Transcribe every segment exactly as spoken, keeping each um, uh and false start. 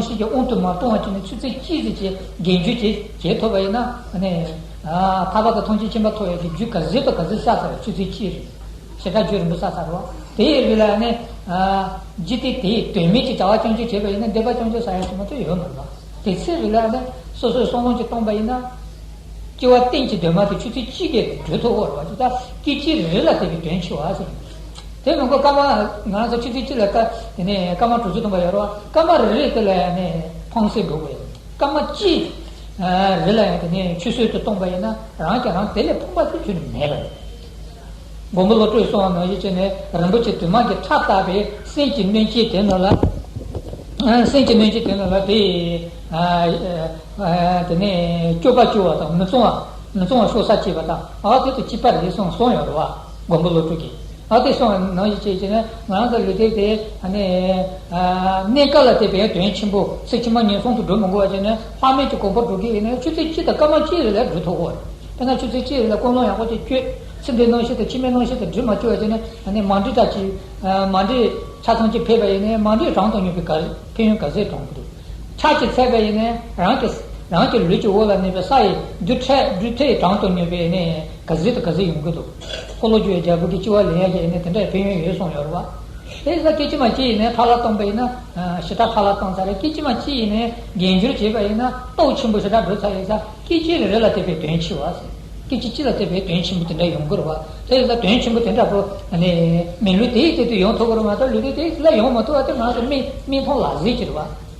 ཤེས་ཀྱི་དབང་དུ་མ་གཏོང་བ་བྱས་ནས་ཆུ་ཚོད་གཅིག་ཙམ་གྱི་རྒན་རྒྱུ་ཅིག་བྱེད་ཐུབ་པ་ཡིན་ན་ནི། ཐར་པ་དང་ཐམས་ཅད་མཁྱེན་པ་ཐོབ་ཡག་གི་རྒྱུ་ག་ཚོད་དང་ག་ཚོད་བསགས་ཚར་བའི་ཆུ་ཚོད་གཅིག་རེད། ཞེ་དྲག་རྒྱུ་རིང་པོ་བསགས་ཚར་བ། དེའི་རིགས་ལ་ནི། འཇིག་རྟེན་དེའི་དོན་མེད་ཀྱི་བྱ་བ་ཅུང་ཅུང་བྱས་པ་ཡིན་ན་འདོད་པ་ཅུང་ཅུང་ཟ་ཡག་ཅིག་མ་གཏོགས་ཡོད་མ་རེད་པ། དེ་ཚེ་རིགས་ལ་ནི་སོ་སོའི་བསམ་བློ་ཅིག་བཏང་པ་ཡིན་ན། སྐྱེ་བ་གཏན་གྱི་འདུན་མ་དེ་ཆུ་ཚོད་གཅིག་གིས་གྲོལ་ཐུབ་ཀྱི་ཡོད་རེད་པ། ཅི་ལྟར་སྐད་ཅིག་རེ་ལ་དེ་གི་དོན་ཆེ་བ་ཟེར། དེ་མིན་གོ་སྐར་མ་ང་རང་ཚོ་ཆུ་ཚོད་གཅིག་ལ་སྐར་དེ་ནས་སྐར་མ་དྲུག་ཅུ་སྟོང་པ་ཡོད་རེད་པ། སྐར་མ་རེ་རེ་དེ་ལ་ནི་ཕངས་སེམས་འགྲོ་གི་ཡོད། སྐར་མ་གཅིག་རེ་ལ་ཡང་དེ་ནས་ཆུད་ཟོས་དུ་བཏང་པ་ཡིན་ན་རང་གིས་རང་དེ་ལས་ཕོངས་པ་དེ་ཁྱོན་ནས་མེད་པ་རེད། མགོན་པོ་བློ་གྲོས་གསུངས་པ་ནང་བཞིན་བྱས་ནས་རིན་པོ་ཆེ་དུ་མ་གི་ཁྲག་ལྟ་བུའི་སེམས་ཀྱི་གནོད་བྱེད་དེ་རྣམས་ལ། སེམས་ཀྱི་གནོད་བྱེད་དེ་རྣམས་ལ་དེ། དེ་ནས་སྐྱོབ་པ་སྐྱོབ་པ་དང་མི་གཙང་བ་མི་གཙང་བ་གཤོག་ས་བྱེད་པ་དང་ཨ་དེ་དང་གཅིག་པ་རེད་གསུངས་གསུངས་ཡོད་རེད་པ། མགོན་པོ་བློ་གྲོས་ཀྱིས། ཨ་དེ་གསུངས་པ་ནང་བཞིན་བྱས་བྱས་ནས་ང་རང་ཚོ་ལུས་རྟེན་དེ་ནི། གནས་སྐབས་ལ་དེ་བས་དོན་ཆེན་པོ་ཚེ་ཕྱི་མ་ངན་སོང་དུ་འགྲོ་མི་དགོས་པ་བྱས་ནས་ལྷག་མེད་ཀྱི་གོ་འཕང་འགྲོ་གི་ཡིན་ན་ཆུ་ཚོད་གཅིག་དང་སྐར་མ་གཅིག་རེ་ལ་འགྲོ་ཐུབ་ཀྱི་ཡོད་རེད། དཔེར་ན་ཆུ་ཚོད་གཅིག་རེ་ལ་ཀུན་སློང་ཡག་པོ་ཅིག་བསྐྱོད། ཚེ་འདིའི་སྣང་ཤས་དང་ཕྱི་མའི་སྣང་ཤས་དང་སྒྲིག་མ་བཅུག་པ་བྱས་ནས་ཨ་ནི་མ་འདྲིས་དགྲ་ཅིག་མ་འདྲིས་ཆ་ཚང་ཅིག་ཕེབས་པ་ཡིན་ནའི་མ་འདྲིས་གྲངས་དང་སྙོམས་པའི་ག་ཕན་ཡོན་ག་ཚད་འགྲོ་གི་འདུག་ཆགས་ཅིག་ཚད་པ་ཡིན་ནའི་རང་གི་རང་གི་ལུས་ཀྱི་འོག་ལ་གནས་པའི་ས་ཡི་རྡུལ་ཕྲན་རྡུལ་ཕྲན་གྲངས་དང་སྙོམས་པའི་ནི་ག་ཚད་དང་ག་ཚད་ཡོང་གི་འདུག་འཁོར་ལོ་བསྒྱུར་བའི་རྒྱལ་པོ་གིས་ལྕི་བ་ལེན་ཡག་གི་ནི་དེ་འདྲའི་ཕན་ཡོན་ཡོད་གསུངས་ཡོད་རེད་པ། དེ་ཡིན་ཙང་སྐད་ཅིག་མ་གཅིག་ཡིན་ནའི་ཕྲ་ལ་བཏང་པ་ཡིན་ན་ཞེ་དྲག་ཕྲ་ལ་བཏང་ཚར་རེད། སྐད་ཅིག་མ་གཅིག་ཡིན་ནའི་རྒྱས་འགྱུར་བྱས་པ་ཡིན་ན་སྟོབས་ཆེན་པོ་ཞེ་དྲག་འགྲོ་ཚར་ཡོད་ཙང་སྐད་ཅིག་རེ་རེ་ལ་དེ་བས་དོན་ཆེ་བ། སྐད་ཅིག་གཅིག་ལ་དེ་བས་དོན་ཆེན་པོ་དེ་འདྲ་ཡོང་གི་རེད་པ། དེ་ཡིན་ཙང་དོན་ཆེན་པོ་དེ་འདྲ་པོ་ནི་མི་ལུས་དེའི་སྟེང་དུ་ཡོང་ཐུབ་ཀྱི་རེད་མ་གཏོགས་ལུས་རྟེན་དེ་ལ་ཡོང་མ་ཐུབ་པ་དེ་ང་ཚོ་མིག་མིག་མཐོང་ལག་ཟིན་གྱི་རེད་པ།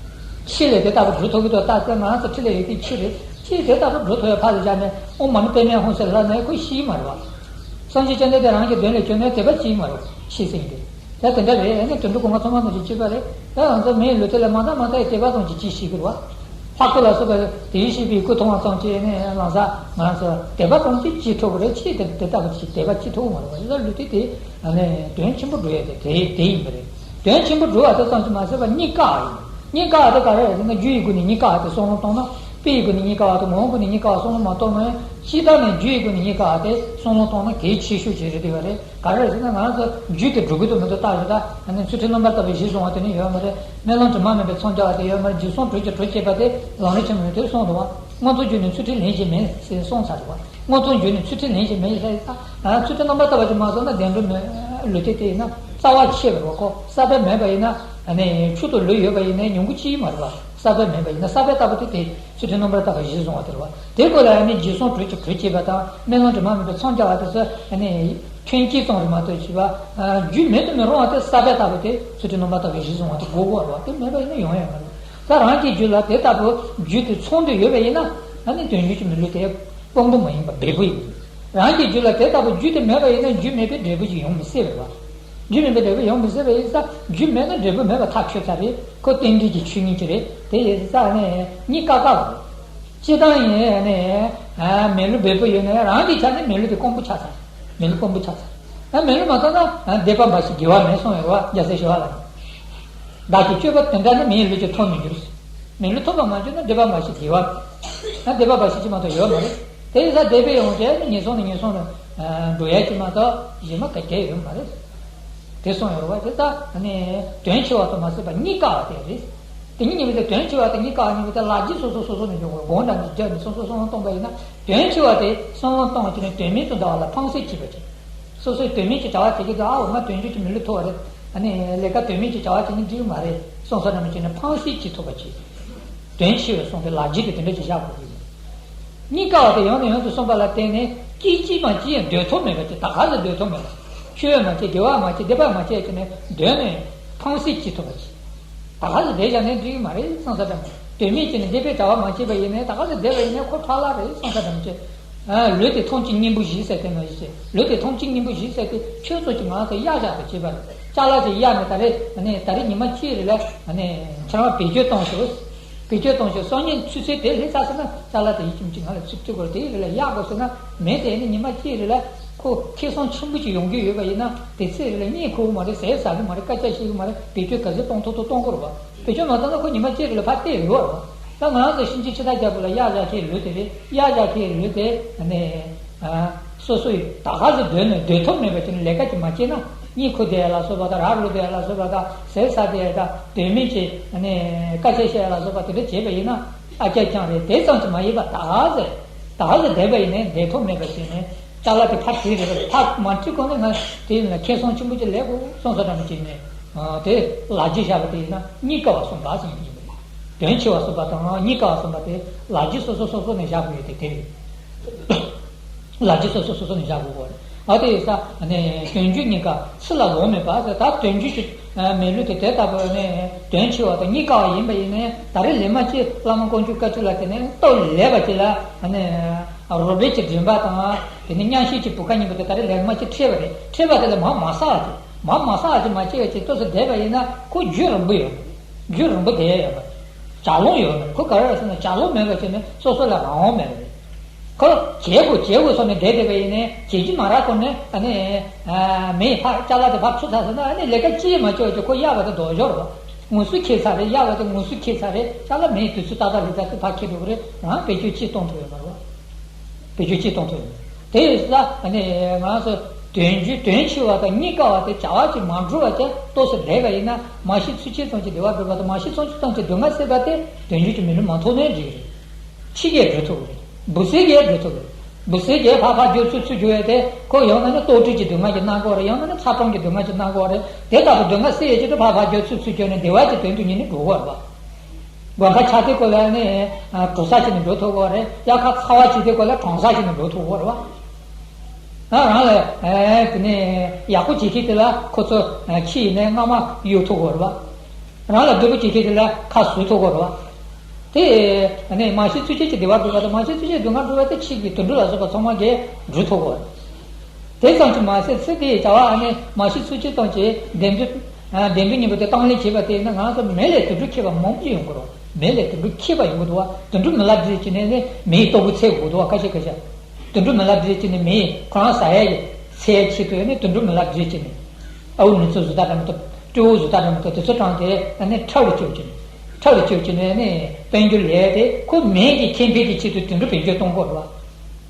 ཕྱི་ལས་དེ་ལྟ་བུ་འགྲོ་ཐུབ་ཀྱི་འདུག་ད་ལྟ་ང་རང་ཚོ་འཁྲིས་ལ་ཡོད་དུས་ཕྱི་རེད། ཕྱི་དེ་ལྟ་བུ་འགྲོ་ཐུབ་ཡ་ཕར་ལ་བཞག་ནས་ཨོཾ་མ་ཎི་པདྨེ་ཧཱུྃ་ཟེར་ལབ་ནས་ཁོ་ཤེས་ཀྱི་མ་རེད་པ། སངས་རྒྱས་བཅོམ་ལྡན་འདས་རང་གི་དོན་ལ་བཅོས་ནས་དད་པ་བྱེད་ཀྱི་མ་རེད་པ། ཤེས་ཟིན་ཏེ། ད་དེ་འདྲ་རེད། ཨ་ནི་དོན་གྲུབ་སྐུ་ལྔ་ཚང་མ་ནང་བཞིན་གཅིག་པ་རེད། ད་ང་ཚོ་མིའི་ལུས་རྟེན་ལ་མ་འདང་མ་འདང་ཡི་དད་པ་ཙམ་གྱིས་ཅི་ཤེས་ཀྱི་རེད་པ། ལྷ་སྐུ་ལ་སོགས་པ་དེ་བཞིན་གཤེགས་པའི་སྐུ་མཐོང་བ་ཙམ་གྱིས་ནི་ལམ་སང་ང་ཚོ་དད་པ་ཙམ་གྱིས་ཅི་ཐུབ་ཀྱི་རེད། ཅི་དེ་དེ་ལྟ་བུ་ཅིག་དད་པ་ཅི་ཐུབ་ཀྱི་མ་རེད་པ། ཡིན་ཙང་ལུས་རྟེན་དེ་ཨ་ནི་དོན་ཆེན་པོ་འགྲོ་ཡ་དེ་དེ་དེ་ཡིན་པ་རེད། དོན་ཆེན་པོ་འགྲོ་བ་དེ་ཙམ་གྱིས་མ་ཟད་པ་རྙེད་དཀའ་བ་ཡིན། རྙེད་དཀའ་བ་དེ་ག་རེ་རེད་ཟེར་ན་རྒྱུ་ཡི་སྒོ་ནས་རྙེད་དཀའ་བ་དེ་བསམ་བློ་བཏང་ན་དཔེ་ཡི་སྒོ་ནས་རྙེད་དཀའ་བ་དང་ངོ་བོའི་སྒོ་ནས་རྙེད་དཀའ་བ་བསམ་བློ་མ་གཏོང་ན་ཡང་སྤྱིར་བཏང་ནས་རྒྱུ་ཡི་སྒོ་ནས་རྙེད་དཀའ་བ་དེ་བསམ་བློ་བཏང་ན་གལ་ཆེ་ཤོས་ཅིག་རེད་བསྡད་པ་རེད། ག་རེ་རེད་ཟེར་ན་ང་རང་ཚོ་རྒྱུ་དེ་སྒྲུབ་ཀྱི་འདུག་མི་འདུག་བལྟ་ཞིག་ད་ཨ་ནི་ཚུལ་ཁྲིམས་རྣམ་པར་དག་པའི་གཞི་བཟུང་བ་དེ་ནི་ཡོད་མ་རེད། སྨོན་ལམ་དྲི་མ་མེད་པའི་མཚམས་སྦྱར་བ་དེ་ཡོད་མ་རེད། འཇིགས་གསུམ་དྲུག་གི་གྲོགས་བྱེད་པ་དེ་ལམ་རིམ་ཆེན་མོའི་དེ་གསུངས་འདུག་བ། མངོན་རྟོགས་རྒྱུད་ནི་ཚུལ་ཁྲིམས་ལེན་བྱེད་མིན་ཟེར་གསུངས་ཚར་འདུག་བ། མངོན་རྟོགས་རྒྱུད་ནི་ཚུལ་ཁྲིམས་ལེན་བྱེད་མིན་ཟེར་ད་ཚུལ་ཁྲིམས་རྣམ་པར་དག་པ་ཅིག་མ་བཟུང་ན་བདེ་འགྲོ་མི་ལུས་རྟེན་དེ་ཡིན་ན་རྩ་བ་ཆད་པ་རེད་བ། ཁོ་ས་པཎ་མེད་པ་ཡིན་ན་ཨ་ནི་ཆུ་དང་ལུད་ཡོད་པ་ཡིན་ན་ཉུང་གུ་ཅིག་མ་རེད་བ། ས་པཎ་མེད་པ་ཡིན་ན་ས་པཎ་ལྟ་བུ་དེ་དེ་ཚུལ་ཁྲིམས་རྣམ་པར་དག་པའི་གཞི་བཟུང་བ་དེ་རེད་བ། དེ་སྐོར་ལ་ཨ་ནི་འཇིགས་གསུམ་དྲུག་གི་གྲོགས་བྱེད་པ་དང་སྨོན་ལམ་དྲི་མ་མེད་པའི་མཚམས་སྦྱར་བ་དེ་ཚོ་ཨ་ནི་ཐོན་སྐྱེད་ཙམ་རེད་མ་གཏོགས་བྱས་པ། རྒྱུ་མེད་དུ་མི་རུང་བ་དེ་ས་པཎ་ལྟ་བུ་དེ་ཚུལ་ཁྲིམས་རྣམ་པར་དག་པའི་གཞི་བཟུང་བ་དེ་དགོས་དགོས་རེད་བ། དེ་མེད་པ་ཡིན་ན་ཡོང་ཡ་མ་རེད། ད་རང་གི་རྒྱུད་ལ་དེ་ལྟ་བུ་རྒྱུ་དེ་ཚང་དུ་ཡོད་པ་ཡིན་ན་ཨ་ནི་དོན་རྒྱུ་གཅིག་མི་ལུས་དེ་དཔང་པོ་མ་ཡིན་པ་འབྲས་བུ་ཡིན། རང་གི་རྒྱུད་ལ་དེ་ལྟ་བུ་རྒྱུ་དེ་མེད་པ་ཡིན་ན་རྒྱུ་མེད་པའི་འབྲས་བུ་ཞིག་ཡོང་མི་སྲིད་པ་རེད་བ། རྒྱུ་མེད་པའི་འབྲས་བུ་ཡོང་མི་སྲིད་པ་ཡིན་ཙང་རྒྱུ་མེད་ན་འབྲས་བུ་མེད་པ་ཐག་ཆོད་ཚར་རེད། ཁོ་རྟེན་འབྲེལ་གྱི་ཆོས་ཉིད་ཅིག་རེད། དེ་ཡིན་ཙང་ནས་རྙེད་དཀའ་དཀའ་བ་རེད། སྤྱིར་བཏང་ཡིན་ནས་མི་ལུས་འབྲས་བུ་ཡོད་ན་རང་གི་ཆ་ནས་མི་ལུས་དེ་དཀོན་པོ་ཆགས་ཚར། མི་ལུས་དཀོན་པོ་ཆགས་ཚར། མི་ལུས་མ་ཐོབ་ན་འདོད་པ་འབའ་ཞིག་དགེ་བ་མེད་གསུངས་ཡོད་རེད་བ། རྒྱལ་སྲས་ཞི་བ་ལྷ་གིས། བདག་གི་སྤྱོད་པ་དེ་འདྲ་ནི་མིའི་ལུས་ཀྱིས་ཐོབ་མི་འགྱུར། མི་ལུས་ཐོབ་པ་མ་གྱུར་ན་འདོད་པ་འབའ་ཞིག་དགེ་བ་མེད། ན་འདོད་པ་འབའ་ཞིག་ཅིག་མ་གཏོགས་ཡོད་མ་རེད། དེ་ཡིན་ཙང་འདོད་པའི་ཡོང་བྱས་ནི་ངན་སོང་ནས་ངན་སོང་ལ་འགྲོ་ཡ་ཅིག་མ་གཏོགས་གཞན་མ་ག་གེ་ཡོད་མ་རེད། དེ་གསུངས་ཡོད་རེད་བ། དེ་ལྟ་ནི་དོན་ཆེ་བ་དང་མ་བསྲེས་པ་རྙེད་དཀའ་བ་དེ་རེད། དེ་གཉིས་ཉེ་བའི་དོན་ཆེ་བ་དང་རྙེད་དཀའ་བ་གཉིས་པོ་དེ་ལག་རྗེས་སོ་སོ་སོ་སོ་ནས་འཇོག་དགོས། སྒོམ་དང་རྒྱབ་ནས་སོ་སོ་སོ་སོ་གཏོང་པ་ཡིན་ན་དོན་ཆེ་བ་དེ་བསམ་བློ་གཏོང་བ་བྱས་ནས་དོན་མེད་དུ་འདའ་བ་ལ་ཕངས་སེམས་སྐྱེས་པ་ཅིག་སོ་སོའི་དོན་མེད་ཀྱི་བྱ་བ་བྱེད་ཀྱི་འདུག་ཨ་འོ་ང་དོན་ཆེན་གྱི་མི་ལུས་ཐོབ་པ་རེད། ཨ་ནི་ལས་ཀ་དོན་མེད་ཀྱི་བྱ་བ་བྱེད་ནི་འགྲིག་གི་མ་རེད་བསམ་བསམ་འདྲ་མི་བྱེད་ནས་ཕངས་སེམས་སྐྱེས་ཐུབ་པ་ཅིག་དོན་ཆེ་བའི་གསུང་དེ་ལག་རྗེས་ཀྱི་དེ་འདྲ་ཅིག་བཞག་དགོས་ཀྱི་ཡོད། རྙེད་དཀའ་བ་དེ་ཡང་ནས་ཡང་དུ་གསུངས་པ་ལ་བརྟེན་ནས་སྐད་ཅིག་མ་གཅིག་ཡང་སྡོད་ཐབས་མེད་པ་ཅིག་ད་ག་ཟེ་སྡོད་ཐབས་མེད་པ། ཆོས་མ་བྱེད་དགེ་བ་མ་བྱེད་སྡིག་པ་མ་བྱེད་ཅེས་ནས་སྡོད་ནས་ཕངས་སེམས་སྐྱེས་ཐུབ་པ་ཅིག་ད་ག་ཟེ་བསྡད་བཞག་ནས་འགྲིག་གི་མ་རེད་བསམ་ས་འདྲ་མོད། དོན་མེད་ཅིག་ནས་སྡིག་པའི་བྱ་བ་མ་བྱས་པ་ཡིན་ནའི་ད་ག་ཟེ་བསྡད་པ་ཡིན་ནའི་ཁོ་ཁྲག་ལྷག་རེད་བསམ་ས་འདྲ་མོད་ཅིག་ལུས་དེ་ཐམས་ཅད་སྙིང་པོ་བཞི་ཟེར་དེ་ནང་བཞིན་བྱས། ལུས་དེ་ཐམས་ཅད་སྙིང་པོ་བཞི་ཟེར་དེ་ཁྱོད་ཚོ་ཅིག་ང་ཚོ་གཡག་བཞག་ཏུ་བྱེད་པ་རེད། ཅ་ལག་ཅིག་གཡར་ནས་ད་རེས་ནས་ད་རེས་ཉི་མ་གཅིག་རེ་ལ་ནས་ཁྱེད་རང་བེད་སྤྱོད་གཏོང་ཤོག་བེད་སྤྱོད་གཏོང་ཤོག་སང་ཉིན་ཆུ་ཚོད་དེ་སླེབས་ཚར་སོང་ན་ཅ་ལག་དེ་ཡིད་ཀྱིས་ཅིག་ང་ལ་ཚུར་སྤྲོད་དགོས་རེད། དེ་རེ་ལ་གཡར་དགོས་སོང་ན་མེད་དེ་ནི་ཉི་མ་གཅིག་རེ་ལ་ཁོ་ཁེ་བཟང་ཆེན་པོ་ཅིག་ཡོང་གི་ཡོད་པ་ཡིན་ན་དེ་ཚེ་རེ་ལ་རྙེད་ཁོ་མ་རེད། ཟས་ཟ་གི་མ་རེད། སྐད་ཆ་བཤད་གི་མ་རེད། བེད་སྤྱོད་ག་ཚོད་གཏོང་ཐུབ་ཐུབ་གཏོང་དགོས་རེད་བ། བེད་སྤྱོད་མ་བཏང་ན་ཁོ་ཉི་མ་གཅིག་རེ་ལ་ཕར་བལྟས་ཡོད་རེད་བ། ད་ང་རང་ཚོ་གཤིན་རྗེ་ཕྱི་དར་རྒྱལ་པོ་ལ་གཡག་བཞག་མཁན་ལུས་དེ་རེད། གཡག་བཞག་མཁན་ལུས་དེ་ནས་སོ་སོ་ཡི་ད་ག་ཟེ་སྡོད་ནས་སྡོད་ཐབས་མེད་པ་ཅིག་ནས་ལས་ཀ་ཅིག་མ་བྱས་ན་ གཉིད་ཁུག་བསྡད་ལ་སོགས་པ་དང་། ར་ལུག་བསྡད་ལ་སོགས་པ་དང་། ཟས་ཟ་བསྡད་དང་། དོན་མེད་ཀྱི་ནས་སྐད་ཆ་བཤད་ལ་སོགས་པ་དེ་འདྲ་བྱས་པ་ཡིན་ན་ཨ་ཀྱག་ཀྱང་རེད། དེ་ཙམ་གྱིས་མ་ཡིན་པ་ད་གཟོད་ད་གཟོད་བསྡད་པ་ཡིན་ནའི་བསྡད་ཐབས་མེད་པ་བྱས་ནས་ཅ་ལག་དེ་ཕར་བྲིས་རེད་པ། ཕར་མ་བྲིས་གོང་ནས་ང་དེ་ཡིན་ན་ཁེ་བཟང་ཆེན་པོ་ཅིག་ལེན་དགོས་བསམ་བསམ་འདྲ་མི་བྱས་ནས་དེ་ལག་འཇུ་བཞག་པ་དེ་ཡིན་ན་རྙེད་དཀའ་བ་གསུངས་པ་ཙམ་ཡིན་པ། དོན་ཆེ་བ་གསུངས་པ་དང་རྙེད་དཀའ་བ་གསུངས་པ་དེ་ལག་འཇུ་སོ་སོ་སོ་སོ་ནས་བཞག་དགོས་ཡོད་དེ་དེ་རེད། ལག་འཇུ་སོ་སོ་སོ་སོ་ནས་བཞག་དགོས་པ་རེད། ཨ་དེ་ཡིན་ཙང་ནས་དོན་རྒྱུ་གཉིས་ཀ་ཕྱི་ལ་ལོག་མེད་པ་ཟེར། ད་དོན་རྒྱུ་ཞིག་མི་ལུས་དེ་དེ་ལྟ་བུ་ནས་དོན་ཆེ་བ་དང་རྙེད་དཀའ་བ་ཡིན་པ་ཡིན་ནའི་ད་རེས་ལས་མ་གཅིག་བླ་མ་དཀོན་མཆོག་བཀའ་དྲིན་ལ་བརྟེན་ནས་སྟོབས་ལེགས་པ་ཅིག་ལ་ནས་རོལ་པའི་གི་མགྲིན་པ་དང་དེ་ནས་མཉམ་ཤེས་ཀྱི་བུ་ག་གཉིས་པོ་དེ་ད་རེས་ལས་མ་གཅིག་འཕྲད་པ་རེད། འཕྲད་པ་དེ་ལ་མར་མ་བསགས་ཅིག་མར་མ་བསགས་ཅིག་མ་སྐྱེ་བ་ཅིག་ཏོག་ཙམ་བསྡད་པ་ཡིན་ན་ཁོ་རྒྱུན་རིང་པོ་ཡོད་རེད། རྒྱུན་རིང་པོ་བསྡད་ཡོད་པ་རེད། ལྗགས་ལུང་ཡོད་མེད། ཁོ་ག་རེ་རེད་ཟེར་ན་ལྗགས་ལུང་མེད་པ་བྱས་ནས་སོ་སོ་ལ་རང་དབང་མེད་པ་རེད། ཁོ་བྱེད་དགོས་བྱེད་དགོས་བསམ་ནས་བསྡད་བསྡད་པ་ཡིན་ནའི་བྱེད་ཀྱི་མ་རག་གོང་ནས་ཨ་ནི་མི་ཕར་ཅ་ལག་དེ་ཕར་འཁྲུད་ཚར་ཟེར་ན་ཨ་ནི་ལས་ཀ་ཅི་ཡང་མ་བྱས་བྱས་ཁོ་གཡར་བ་དེ་ལྡོག་ཞོར་རེད་པ། ངོ་སོ་འཁྱེར་ཚར་རེད། གཡར་བ་དེ་ངོ་སོ་འཁྱེར་ཚར་རེད། ཅ་ལག་མེད་དུས་ཚོད་ཏག་ཏག་སླེབས་ཚར་དུས་ཕར་འཁྱེར་འགྲོ་གི་རེད། རང་བེད་སྤྱོད་ཅི་གཏོང་ཐུབ་ཡོད་མ་རེད་པ། བེད་སྤྱོད་ཅི་གཏོང་ཐུབ་ཡོད་མ་རེད། དེ་ཡིན་ཙང་ཨ་ནི་ང་ཚོ་དོན་རྒྱུ་དོན་ཆེ་བ་དང་རྙེད་དཀའ་བ་དེ་བྱ་བ་ཅིག་མ་འགྲུབ་པ་ཅིག་ཏོག་ཙམ་བསྡད་པ་ཡིན་ན་མ་ཤི་ཚུལ་ཁྲིམས་ཙམ་གྱིས་བདེ་བ་འགྲུབ་པ་དང་མ་ཤི་ཚུལ་ཁྲིམས་ཙམ་གྱིས་སྡུག་བསྔལ་སེལ་བ་དེ་དོན་རྒྱུ་གྱི་མི་ལུས་མ་ཐོབ་ནའི་འགྲིག་རེད། ཕྱི་རྒྱལ་འགྲོ་ཐུབ་རེད། འབུ་སྲིན་རྒྱལ་འགྲོ་ཐུབ་རེད། འབུ་སྲིན་རྒྱལ་ཕར་ཕར་རྒྱུག་ཚུར་ཚུར་རྒྱུག་ཡས་དེ་ཁོ་ཡང་ན་ནི་ལྟོ་གྲི་གི་སྡུག་བསྔལ་གྱིས་མནར་གྱི་ཡོད་རེད། ཡང་ན་ནི་ཚ་གྲང་གི་སྡུག་བསྔལ་གྱིས་མནར་གྱི་ཡོད་རེད། དེ་ལྟ་བུ་སྡུག་བསྔལ་སེལ་ཡས་ཆེད་དུ་ཕར་ཕར་རྒྱུག་ཚུར་ཚུར་རྒྱུག་ནས་བདེ་བ་གི་དོན་དུ་ཉིད་ནས་འགྲོ་གི་ཡོད་རེད་པ། དགུན་ཁ་ཆར་དུས་སྐབས་ལ་ནི་དྲོ་ས་བྱས་ནས་འགྲོ་ཐུབ་ཀྱི་ཡོད་རེད། དབྱར་ཁ་ཚ་བ་བྱེད་དུས་སྐབས་ལ་གྲང་ས་བྱས་ནས་འགྲོ་ཐུབ་ཀྱི་ཡོད་རེད་པ། ཨ་རང་ལ་ཨེ་དེ་ནས་ཡག་པོ་བྱེད་མཁན་དེ་ལ་ཁོ་ཚོ་ཨ་ཁྱི་ཡིན་ནའི་རྔ་མ་གཡུག་ཐུབ་ཀྱི་ཡོད་རེད་པ། རང་ལ་སྡུག་པོ་བྱེད་མཁན་དེ་ལ་ཁ་བཟོད་ཐུབ་ཀྱི་ཡོད་རེད་པ། དེ་ཨ་ནི་མ་ཤི་ཚུལ་ཁྲིམས་ཀྱིས་བདེ་བ་སྒྲུབ་པ་དང་མ་ཤི་ཚུལ་ཁྲིམས་སྡུག་བསྔལ་སྒྲུབ་པ་དེ་ཕྱི་གི་དུད་འགྲོ་ལ་སོགས་པ་ཚང་མ་གིས་སྒྲུབ་ཐུབ་ཀྱི་ཡོད་རེད། དེ་ཙམ་གྱིས་མ་ཟད་ཚེ་འདིའི་བྱ་བ་ཨ་ནི་མ་ཤི་ཚུལ་ཁྲིམས་ཙམ་གྱིས་བདེན་རྫུན་ཨ་བདེན་རྫུན་གཉིས་པོ་དེ་དང་ལེན་བྱས་པ་དེ་ཡིན་ན་ང་ཚོ་མེ་ལས་དུད་འགྲོ་མཁས་པ་མང་པོ་ཅིག་ཡོང་གི་རེད། མེ་ལས་དུད་འགྲོ་མཁས་པ་ཡོང་གི་འདུག་པ། དུད་འགྲོ་མི་ལ་སྒྲིལ་བྱས་ནས་ནི་མེའི་ལྟོ་གོས་འཚོལ་དགོས་འདུག་པ། ཁ་ཤས་ཁ་ཤས། དུད་འགྲོ་མི་ལ་སྒྲིལ་བྱས་ནས་མེ་ཁོ་རང་ཟ་ཡས་ཀྱི་འཚོལ་ཡས་ཆེད་དུ་ནི་དུད་འགྲོ་མི་ལ་སྒྲིལ་བྱས་ནས། ཨ་བོ་ནུ་ཚོ་བཟོ་ལྟ་འདྲ་མི་འདུག་སྤྲེའུ་བཟོ་ལྟ་འདྲ་མི་འདུག་དེ་ཚོ་དྲངས་ཏེ་ཨ་ནི་ཁྲག་རུ་བཅུག་བྱས་ནས། ཁྲག་རུ་བཅུག་བྱས་ནས་ནི་དཔལ་འབྱོར་ལས་དེ་ཁོ་མེ་གི་ཁེ་ཕན་གྱི་ཆེད་དུ་དུད་འགྲོ་བེད་སྤྱོད་གཏོང་དགོས་རེད་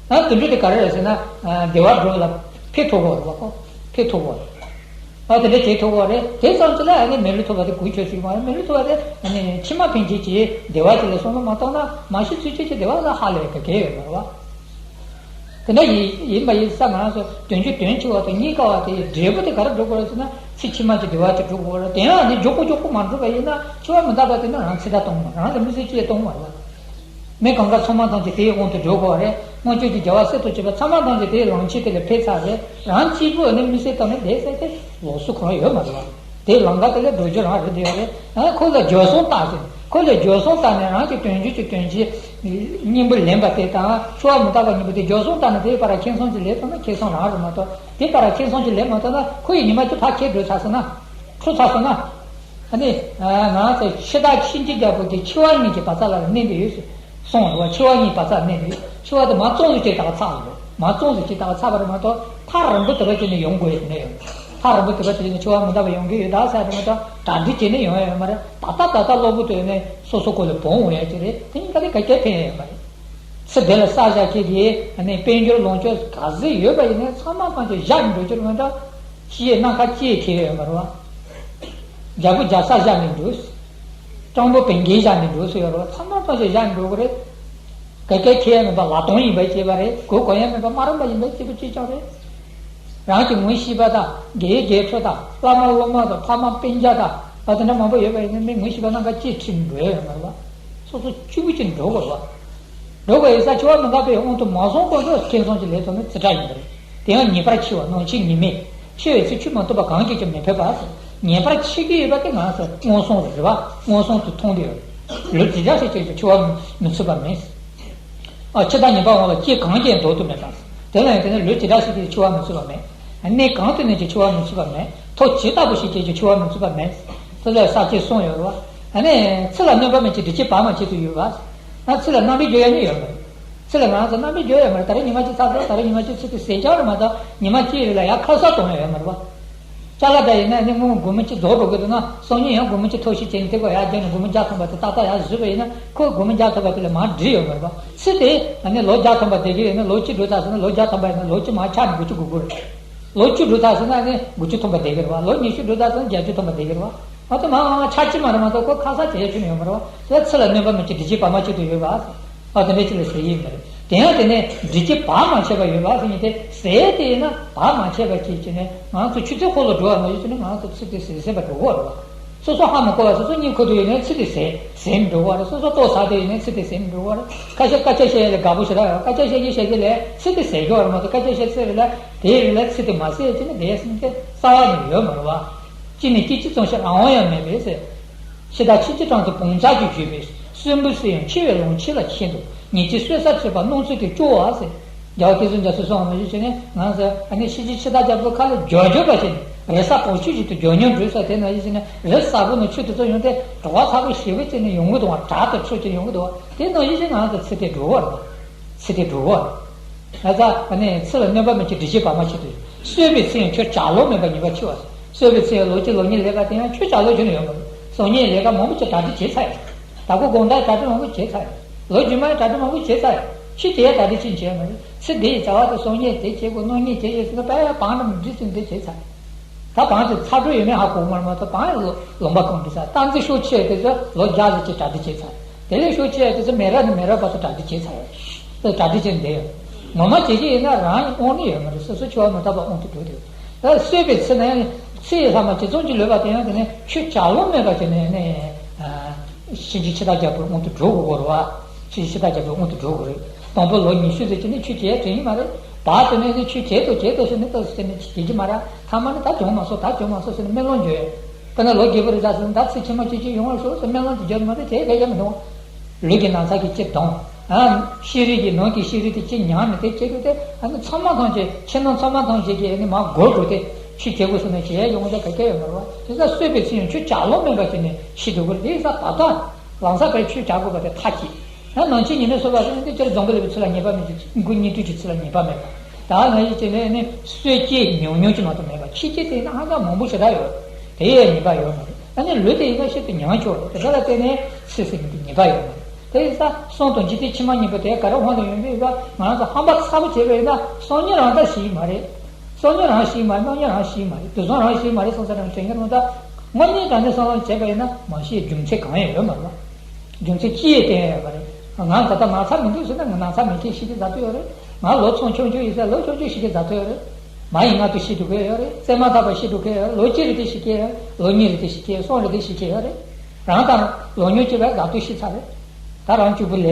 པ། ཨ་དུད་འགྲོ་དེ་ག་རེ་རེད་ཟེར་ན། ཨ་བདེ་བ་འགྲོ་ལ་ཕན་ཐོགས་པ་རེད་པ། ཁོ་ཕན་ཐོགས་པ་རེད། ཨ་དེ་འདྲ་བྱེད་ཐུབ་པ་རེད། དེ་ཙམ་གྱིས་ལ་ཨ་ནི་མི་ལུས་ཐོབ་པ་དེ་གུས་ཆོད་ཞིག་མ་རེད། མི་ལུས་ཐོབ་པ་དེ་ཨ་ནི་ཕྱི་མ་ཕན་ཆད་ཀྱི་བདེ་བ་ཅིག་ལ་བསམ་བློ་མ་བཏང་ན་མ་ཤི་ཚུལ་ཁྲིམས་ཀྱི་བདེ་བ་ལ་ཧ་ལས་པ་གང་ཡང་ཡོད་མ་རེད་པ། དེ་འདྲ་ཡིན་ཡིན་པ་ཡིན་ཙང་ང་རང་ཚོ་དོན་རྒྱུ་དོན་ཆེ་བ་དང་རྙེད་དཀའ་བ་དེ་འབྲས་བུ་དེ་ག་རེ་སྒྲུབ་དགོས་རེད་ཟེར་ན་ཚེ་ཕྱི་མ་གྱི་བདེ་བ་ཅིག་སྒྲུབ་དགོས་རེད། དེ་ཡང་ཨ་ནི་མགྱོགས་པོ་མགྱོགས་པོ་མ་འགྲུབ་པ་ཡིན་ན་འཆི་བ་མི་རྟག་པ་དེ་ནི་རང་ཚེ་ཐག་གཏོང་མ་རེད། རང་ལ་མི་ཚེ་གཅིག་གཏོང་མ་རེད་པ། མི་གང་ག་ཚང་མ་ཐམས་ཅད་དེའི་དབང་དུ་འགྲོ་དགོས་པ་རེད། སྔོན་བྱོན་གྱི་རྒྱལ་བ་སྲས་དང་བཅས་པ་ཚང་མ་ཐམས་ཅད་དེའི་ལམ་ཆེན་དེ་ལ་ཕེབས་ཚར་རེད། རང་གཅིག་པུ་ནི་མི་ཚེ་གཏོང་ནས་བསྡད་ས་དེ་ལོགས་སུ་གང་ཡོད་མ་རེད་པ། དེའི་ལམ་ཁ་དེ་ལ་འགྲོ་རྒྱུ་རང་རེད་དེ་ཡོད་རེད། ཨ་ཁོ་ལ་འགྱོད་སོང་བཏགས་ཟེར། ཁོ་ལ་འགྱོད་སོང་བཏགས་ནས་རང་གི་དོན་རྒྱུ་གྱི་དོན་གྱི་སྙིང་པོ་ལེན་པ་དེ་དང་འཆི་བ་མི་རྟག་པ་གཉིས་པོ་དེ་འགྱོད་སོང་བཏགས་ནས་དེའི་བར་ཁེ་བཟང་ཅིག་ལེན་ཐུབ་ན་ཁེ་བཟང་རང་རེད་མ་གཏོགས་དེའི་བར་ཁེ་བཟང་ཅིག་ལེན་མ་ཐུབ་ན་ཁོ་ཡི་ཉི་མ་གཅིག་ཕར་ཁྱེར་འགྲོ་ཚར་སོང་ན། འཁྲུག་ཚར་སོང་ན། ཨ་ནི། ང་ཚོ་འཆི་བདག་གཤིན་རྗེ་རྒྱལ་པོ་གིས་འཆི་བ་ཉིད་ཀྱི་བག་ཚ་ལ་གནས་འདི་ཡོད་ཟེར། གསུངས་འདུག་པ། འཆི་བ་ཉིད་བག་ཚ་གནས་འདི་ཡོད། འཆི་བ་དེ་མ་བཙོངས་སུ་ཅིག་ད་ག་ཚར་འདུག་མ་བཙོངས་སུ་ཅིག་ད་ག་ཚར་བ་རེད་མ་གཏོགས་ཐག་རིང་པོ་དེ་ར་ཅིག་ནས་ཡོང་དགོས་ཡོད་ནས་ཡོད། ཐག་རིང་པོ་དེ་ར་ཅིག་ནས་འཆི་བ་མི་རྟག་པ་ཡོང་གི་ཡོད་ད་ཟེར་རེད་མ་གཏོགས་གྲ་སྒྲིག་བྱས་ནས་ཡོང་ཡ་ཡོད་མ་རེད། ད་ལྟ་ད་ལྟ་གློ་བུར་དུ་ཡོང་ནས་སོ་སོ་སྐོར་ལ་བོང་འོང་ཡ་ཅིག་རེད། དེ་གཉིས་ཀ་དེ་ག་གེ་ཕན་ཡ་ཡོད་མ་རེད། ཚེ་འདི་ལ་བསགས་བཞག་ཁྱེད་ཀྱིས་ཨ་ནི་དཔལ་འབྱོར་ལོངས་སྤྱོད་ག་ཚོད་ཡོད་པ་ཡིན་ནའི་ཚང་མ་ཐམས་ཅད་བཞག་ནས་འགྲོ་རྒྱུ་རེད་མ་གཏོགས་ཕྱི་ཡི་སྣ་ཁ་ཅིག་ཁེལ་ཡོད་མ་རེད་པ། རྒྱལ་པོ་རྒྱལ་ས་བཞག་ནས་འགྲོ། སྤྲང་པོ་བན་རྒན་བཞག་ནས་འགྲོ་ཟེར་ཡོད་རེད་པ། ཚང་མ་ཐམས་ཅད་བཞག་ནས་འགྲོ་གི་རེད། ག་གེ་ཁེལ་ཡ་མེད་པ་ལག་སྟོང་ཡིན་པ་སྐྱེས་པ་རེད། གོ་གོ་ཡ་མེད་པ་སྨ་རམས་པ་ཡིན་པ་སྐྱེས་པ་གཅིག་རྐྱང་རེད། རང་གི་ངོ་ཤེས་པ་དང་དགེ་རྒན་ཁྲོད་དང་བླ་མ་སློབ་མ་དང་ཕ་མ་སྤུན་ཀྱག་དང་ཨ་དེ་འདྲ་མང་པོ་ཡོད་པ་ཡིན་ན་མི་ངོ་ཤེས་པ་སྣ་ཁ་ཅིག་ཁྲིད་འགྲོ་ཡ་ཡོད་མ་རེད་པ། སོ་སོ་གཅིག་པུ་གཅིག་འགྲོ་དགོས་རེད་པ། འགྲོ་དགོས་ཡོད་ས་འཆི་བ་མི་རྟག་པའི་དབང་དུ་མ་སོང་གོང་དུ་ཁེ་བཟང་ཅིག་ལེན་ཐུབ་ན་རྩེ་གྲས་ཡིན་པ་རེད། དེ་ཡང་ངེས་པར་འཆི་བ་ནམ་འཆི་ངེས་མེད། འཆི་བའི་ཚེ་ཆོས་མ་ཐོབ་པ་གང་གིས་ཀྱང་མི་ཕོད་པ། ངེས་པར་འཆི་གི་ཡོད་པ་དེ་ང་ཚོ་མངོན་སུམ་རེད་པ། མངོན་སུམ་དུ་མཐོང་དུ་ཡོད། ལུས་ཇི་འདྲ་ཞིག་བྱས་ཀྱང་འཆི་བ་མི་ཚུད་པ་མེད། ཨ་འཆི་བདག་ཉེས་པ་འོང་ལ་སྐྱེ་གང་གིས་ཡང་ཟློག་ཏུ་མེད་པ། དེ་ལ་ཡང་དེ་ནི་ལུས་ཇི་འདྲ་ཞིག་གིས་འཆི་བ་མི་ཚུད་པ་མེད། གནས་གང་དུ་གནས་ཀྱང་འཆི་བ་མི་ཚུད་པ་མེད། ཐོབ་ཇི་ལྟ་བུ་ཞིག་སྐྱེས་ཀྱང་འཆི་བ་མི་ཚུད་པ་མེད། དེ་ལ་ས་བཅད་གསུམ་ཡོད་རེད་པ། ཨ་ནི་ཚེ་ལ་གནོད་པ་མེད་ཅིང་སྒྲིབ་བྱེད་བར་མ་ཆད་དུ་ཡོད་པ། ཨ་ཚེ་ལ་རྣམ་པའི་རྒྱུ་ཡང་ནི་ཡོད་མ་རེད། ཚེ་ལ་ང་ཚོ་རྣམ་པའི་རྒྱུ་ཡོད་མ་རེད། ད་རེས་ཉི་མ་གཅིག་ཚར་སོང་། ད་རེས་ཉི་མ་གཅིག་ཚེ་དེ་ཟད་ཀྱང་རེད་མ་གཏོགས་ཉི་མ་གཅིག་རེ་ལ་ཡང་ཁ་གསབ་གཏོང་ཡ་ཡོད་མ་རེད་པ། ཅ་ལག་འདྲ་ཡིན་ན་ནི་སྔོན་སྒོར་མོ་གཅིག་རྫོགས་འགྲོ་གི་འདུག་ན་སང་ཉིན་ཡང་སྒོར་མོ་གཅིག་ཐོབ་ཤིག་བྱས་ནས་དེ་ག་ཡར་རྒྱབ་ནས་སྒོར་མོ་བརྒྱ་ཐམ་པ་དེ་ཏག་ཏག་ཡར་བཟོས་པ་ཡིན་ན་ཁོས་སྒོར་མོ་བརྒྱ་ཐམ་པ་དེ་ལ་མར་འགྲིག་ཡོད་མ་རེད་པ། ཚེ་དེ་ཨ་ནི་ལོ་བརྒྱ་ཐམ་པ་བསྡད་ཀྱི་ཡོད་ན་ལོ་གཅིག་འགྲོ་ཚར་སོང་ན་ལོ་བརྒྱ་ཐམ་པ་ཡིན་ན་ལོ་གཅིག་མར་ཆག་ནས་སྒོར་གཅིག་དགོས་ཀྱི་རེད། ལོ་བཅུ་འགྲོ་ཚར་སོང་ན་ནི་དགུ་བཅུ་ཐམ་པ་བསྡད་ཀྱི་རེད་བ། ལོ་ཉི་ཤུ་འགྲོ་ཚར་སོང་ན་བརྒྱད་ཅུ་ཐམ་པ་བསྡད་ཀྱི་རེད་བ། ཨ་ད་མ་མ་མ་ཆ་གཅིག་མ་རེད་མ་གཏོགས་ཁོ་ཁ་ཚ་དེ་ཡ་ཁྱོན་ནས་ཡོད་མ་རེད་བ། དེ་ཚེ་ལ་གནོད་པ་མི་བྱེད་བདེ་སྐྱིད་བར་མ་ཆད་དུ་ཡོད་པ། ཨ་དེ་འདྲ་ཅིག་ལ་ཟེར་གྱི་ཡོད་མ་རེད། དེ་ཡང་དེ་ནས་བདེ་སྐྱིད་བར་མ་ཆད་པ་ཡོད་པ་ཟེར་མཁན་དེ་ཟས་དེ་ཡིན་ན་བར་མ་ཆད་པ་ཅིག་བྱས་ནས་ང་ཚོ་ཆུ་ཚོད་འཁོར་ལོ་འགྲོ་བ་མ་ཡོད་ཚེ་ནི་ང་ཚོ་ཚེ་དེ་ཟད་ཟིན་པ་འགྲོ་གི་རེད་བ། སོ་སོ་ཧ་མ་གོ་བ་སོ་སོ་གཉིད་ཁུག་དུས་ཡིན་ནའི་ཚེ་དེ་ཟད་ཟིན་འགྲོ་གི་རེད། སོ་སོ་ལྟོ་ཟ་དུས་ཡིན་ནའི་ཚེ་དེ་ཟིན་འགྲོ་གི་རེད། ཁ་ཤས་སྐད་ཆ་བཤད་ཡ་ལ་དགའ་པོ་ཞེ་དྲག་ཡོད། སྐད་ཆ་བཤད་ཀྱིན་བཤད་ཀྱིན་ལས་ཚེ་དེ་ཟད་ཀྱི་ཡོད་རེད་མ་གཏོགས། སྐད་ཆ་བཤད་ཚེ་རེ་ལ་དེའི་རིང་ལ་ཚེ་དེ་མ་ཟད་ཅི་ནི་བསྡད་ཟིན་གྱི་རྩ་བ་ནས་ཡོད་མ་རེད་བ། གཅིག་ནས་སྐྱེ་གཅིག་ཙམ་ཞིག་རང་དབང་ཡང་མེད་པས་ཟེར། འཆི་བདག་འཆི་ཁྱི་གྲངས་སུ་བོངས་ཆགས་ཀྱིས་བཞུས་པས། གསོན་པོ་སུ་ཡང་འཆི་བའི་ལོངས་སྤྱོད་ལ་ཤིན་ཏུ། ཉེས་ཀྱི་གསོད་ས་བྱེད་པ་སྣང་ཚུལ་དེ་སྐྱོ་བ་ཟེར། རྒྱལ་བ་ཀུན་བཟང་རྒྱ་མཚོས་གསུངས་པ་ནང་བཞིན་བྱས་ནས་ང་ཚོ་ཨ་ནི་ཤི་ཅིག་འཆི་བདག་རྒྱལ་པོ་ཁ་ལ་རྒྱོབ་རྒྱོབ་པ་བྱས་ནས་རི་ས་བོག་ཆུ་ཞིག་ཏུ་རྒྱོབ་སྙོམས་འགྲོ་ས་དེ་ནང་བཞིན་བྱས་ནས་རི་ས་བོ་ནང་ཆུ་དེ་ཚོ་ཡོང་སྟེ་གྲོད་པ་ཚ་པོ་ཞེ་པོ་བྱས་ནས་ཡོང་གི་འདུག་བ། དྲག་ཏུ་འཁྲུད་ཀྱིན་ཡོང་གི་འདུག་བ། དེ་ནང་བཞིན་བྱས་ང་ཚོ་ཚེ་དེ་འགྲོ་བ་རེད། ཚེ་དེ་འགྲོ་བ་རེད། ང་ཚོ་ཨ་ནི་ཚེ་ལ་གནོད་པ་མི་བྱེད་བདེ་སྐྱིད་བར་མ་ཆད་དུ་ཡོད། གསོན་པའི་ཚེ་ཡང་ཁྱོད་བྱ་ལོང་མེད་པར་ཉེས་པར་འཆི་བ་ཟེར། གསོན་པའི་ཚེ་ཡང་ལོ་གཅིག་ལོ་གཉིས་ལས་ཀ་དེ་ཡང་ཁྱོད་བྱ་ལོང་ཁྱོན་ནས་ཡོད་མ་རེད། སང་ཉིན་ལས་ཀ་མང་པོ་ཅིག་གྲ་སྒྲིག་བྱས་ཚར་ཡོད། ད་གོ་དགོང་དག་གྲ་སྒྲིག་མང་པོ་བྱས་ཚར་ཡོད། ལོ་རྗེས་མའི་གྲ་སྒྲིག་མང་པོ་བྱས་ཚར་ཡོད། ཕྱི་རྒྱལ་གྲ་སྒྲིག་ཅིག་བྱས་མ་རེད། ཚེ་འདི་ཡི་བྱ་བ་དེ་སང་ཉིན་དེ་བྱེད་དགོས། གནངས་ཉིན་དེ་བྱེད་དགོས་ཟེར་ན་དཔེ་བང་རིམ་འགྲིག་ཅིག་འདི་བྱས་ཚར་ཡོད། ད་བང་དེ་ཚར་འགྲོ་ཡོད་མེད་ཧ་གོ་མ་རེད་མ་གཏོགས་བང་ལོ་ལོང་པ་གང་འགྲིག་ས་སྟངས་འཛིན་ཤོག་ཆེ་དེ་ཚོ་ལོ་བརྒྱ་ཙམ་ཅིག་གྲ་སྒྲིག་བྱས་ཚར་ཡོད། དེ་ལས་ཤོག་ཆེ་དེ་ཚོ་མི་རབས་ནས་མི་རབས་བར་དུ་གྲ་སྒྲིག་བྱས་ཚར་ཡོད། དེ་གྲ་སྒྲིག་བྱས་བསྡད་ཡོད། ངོ་མ་བྱེད་ཀྱི་ཡིན་ན་རང་ཡང་དབང་ནི་ཡོད་མ་རེད། སོ་སོ་འཆི་བ་མི་རྟག་པ་དབང་དུ་འགྲོ་གི་ཡོད། ད་གསོས་པའི་ཚེ་ན་ཡང་ཚེ་ཡི་ལྷག་མ་ཇི་ཙམ་ཅིག་ལོས་པ་དེ་ཡང་དེ་ནས་ཁྱོད་བྱ་ལོང་མེད་པ་བྱས་ནས་ནས་ཤི་ཅིག་འཆི་བདག་རྒྱལ་པོའི་དབང་དུ་འགྲོ་དགོས་རེད་བ། ཤི་ཅིག་འཆི་བདག་རྒྱལ་པོའི་དབང་དུ་འགྲོ་དགོས་རེད། དང་པོ་ལོ་ཉི་ཤུ་ཙམ་ཅིག་ནི་ཁྱོད་བྱས་དྲན་གྱི་མ་རེད། བར་དུ་ནས་ནི་ཁྱོད་བྱས་ཏོ་བྱས་ཏོ་ཟེར་ནས་ཏོ་ཟེར་ནས་བྱེད་ཀྱི་མ་རེད། ཐ་མ་ནི་ད་བྱུང་མ་སོང་། ད་བྱུང་མ་སོང་ཟེར་ནས་སྨོན་ལམ་བརྗོད། དཔེར་ན་ལོ་རྒྱས་པོ་རེད་ད་ཟེར་ན་ད་ཚེ་ཕྱི་མ་ཅིག་ཅིག་ཡོང་བར་ཤོག་ཟེར་སྨོན་ལམ་ཅིག་བརྗོད་མ་གཏོགས་དེ་ག་ཡང་མི་འདུག་ལུས་ཀྱི་ན་ཚ་གིས་ཅི་གདོང་། ཨ། ཤེས་རིག་གི་ནང་གི་ཤེས་རིག་དེ་ཅི་ཉམས་ནས་དེ་བྱེད་དུས་དེ་ཨ་ནི་ཚང་མ་ཐམས་ཅད་ཕྱི་ནང་ཚང་མ་ཐམས་ཅད་ཀྱིས་ཨ་ནི་མ་གོ་དགོས་ཏེ་ཤི་བྱེད་དགོས་ཟེར་ནས་བྱེད་ཡ་ཡོང་ས་ག་གེ་ཡོད་མ་རེད་བ། དེ་ས་གསོས་པའི་ཚེ་ཡང་ཁྱོད་བྱ་ལོང་མེད་པ་བྱས་ནས་ཤི་འགྲོ་དགོས་རེད། དེ་ས་ད་ལྟ་ལམ་སང་བས་ཁྱོད་བྱ་དགོས་པ་དེ་མཐའ་གཅིག་ཡང་ནང་ཆེན་ཉི་མའི་སོ་པ་ཟེར་ནས་དེ་ཅིར་འཛམ་བུ་གླིང་པའི་ཚུལ་ལ་ཉེས་པ་མེད་ཅིང་སྐུ་གཉིས་འདུས་ཀྱི་ཚུལ་ལ་ཉེས་པ་མེད་པ། ད་ང་ཡི་བྱས་ནས་ནི་གསོད་བྱེད་ཉུང་ཉུང་ཅིག་མ་གཏོགས་མེད་པ། ཁྱི་སྐྱེ་དེ་ཡིན་ན་ཧ་ཅང་མང་པོ་ཞེ་དྲག་ཡོད། དེ་ཡས་ཉེས་པ་ཡོད་མ་རེད། ཨ་ནི་ལུས་དེ་ཡིན་ན་ཤིན་ཏུ་ཉམས་ཆོག་རེད། དེ་ག་ལ་བརྟེན་ནས་ཚེ་ཟད་ནི་དེ་ཉེས་པ་ཡོད་མ་རེད། དེ་ཡིན་ཙང་གསུམ་དང་འཇིག་རྟེན་ཕྱི་མ་གཉིས་པོ་དེ་ག་རེ་དབང་དུ་ཡོང་གི་ཡོད་པ། ང་རང་ཚོ་ཧམ་པ་ཚ་པོ་བྱས་པ་ཡིན་ན་སང་ཉིན་རང་ད་ཤི་གི་མ་རེད། སང་ཉིན་རང་ཤི་གི་མ་རེད། གནངས་ཉིན་རང་ཤི་གི་མ་རེད། དུས་གསུམ་རང་ཤི་གི་མ་རེད་བསམ་ས་རང་དྲན་གྱི་རེད། ད་དངོས་གནས་དྲང་གནས་བསམ་བློ་བྱས་པ་ཡིན་ན་མ་ཤི་རྒྱུ་མཚན་གང་ཡང་ཡོད་མ་རེད། རྒྱུ་མཚན་ཅི་ཡང་བསྟན་ཡོད་མ་རེད། ང་ད་ལྟ་ན་ཚ་མི་འདུག་ཟེར་ན་ང་ན་ཚ་མེད་མཁན་ཤི་གི་བཟའ་ཐུབ་ཡོད་རེད། ང་ལོ་ཚོང་ཆུང་ཆུང་ཡིན་ཟེར་ལོ་ཆུང་ཆུང་ཤི་གི་བཟའ་ཐུབ་ཡོད་རེད། མ་ཡི་ང་དུ་ཤི་འགྲོ་གི་ཡོད་རེད། བཙས་མ་ཐག་པ་ཤི་འགྲོ་གི་ཡོད་རེད། ལོ་གཅིག་རེ་དེ་ཤི་གི་ཡོད། ལོ་གཉིས་རེ་དེ་ཤི་གི་ཡོད་རེད། རང་དང་ལོ་ཉུང་གཅིག་པའི་དགའ་སྟོན་ཤི་ཚར་རེད། ད་རང་གཅིག་པུ་ལས་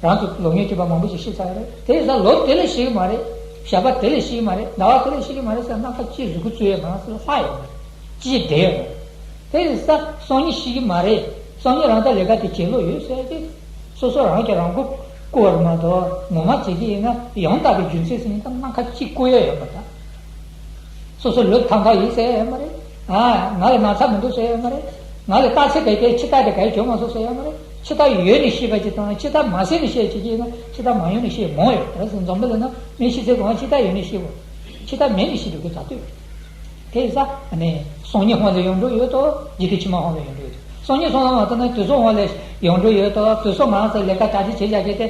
རང་ཚོ་ལོ་ཉུང་གཅིག་པ་མང་པོ་ཞིག་ཤི་ཚར་ཡོད་རེད། དེ་ཡིན་ཙང་ལོ་དེ་ལས་ཤི་གི་མ་རེད། ཞག་པ་དེ་ལས་ཤི་གི་མ་རེད། ཟླ་བ་དེ་ལས་ཤི་གི་མ་རེད་ཟེར་ན་ཁ་ཅིག་གཟུགས་པོ་བཙུགས་ཡོད་མ་རེད་ཟེར་ལྷག་ཡོད་མ་རེད། ཅིག་བསྡད་ཡོད་མ་རེད། དེ་ཡིན་ཙང་སང་ཉིན་ཤི་གི་མ་རེད། སང་ཉིན་རང་ད་ལས་ཀ་དེ་བྱེད་ལོས་ཡོད་ཟེར་གི། སོ་སོ་རང་གིས་རང་མགོ་སྐོར་བ་མ་གཏོགས་ངོ་མ་བྱེད་ཀྱི་ཡིན་ན་ཡང་དག་པའི་རྒྱུ་མཚན་ཟེར་མཁན་ད་སྣ་ཁ་གཅིག་བཀོད་ཡ་ཡོད་མ་རེད། སོ་སོ་ལུས་ཐང་ཐང་ཡིན་ཟེར་ཡ་ཡོད་མ་རེད། ཨ། ང་ལ་ན་ཚ་མི་འདུག་ཟེར་ཡ་ཡོད་མ་རེད། ང་ལ་རྟགས་གསལ་ག་གེ་འཆི་རྟགས་དེ་ག་ཡེ་བྱུང་མ་སོང་ཟེར་ཡ་ཡོད་མ་རེད། འཆི་རྟགས་ཡོད་ནས་ཤི་བ་ཅིག་དང་འཆི་རྟགས་མ་གསལ་ནས་ཤི་བ་ཅིག་ཡིན་ན་འཆི་རྟགས་མ་ཡོད་ནས་ཤི་མང་ཡོད་རེད། འཛམ་བུ་གླིང་ན་མི་ཤི་ཚེ་གང་འཆི་རྟགས་ཡོད་ནས་ཤི་དགོས། འཆི་རྟགས་མེད་ནས་ཤི་འགྲོ་གི་བཟའ་ཐུབ། དེ་ཡིན་ཙང་ནི་སང་ཉིན་དབང་དུ་ཡོང་འགྲོ་ཡོད་དོ། འཇིག་རྟེན་ཕྱི་མ་དབང་དུ་ཡོང་འགྲོ་ཡོད་དོ། སང་ཉིན་སང་ལ་མ་ཐུབ་ན་དུས་སང་དབང་ལ་ཡོང་འགྲོ་ཡོད་དོ། དུས་སང་ང་རང་ཚོ་ལས་ཀ་གྲ་སྒྲིག་བྱེད་བཞག་གི་དེ།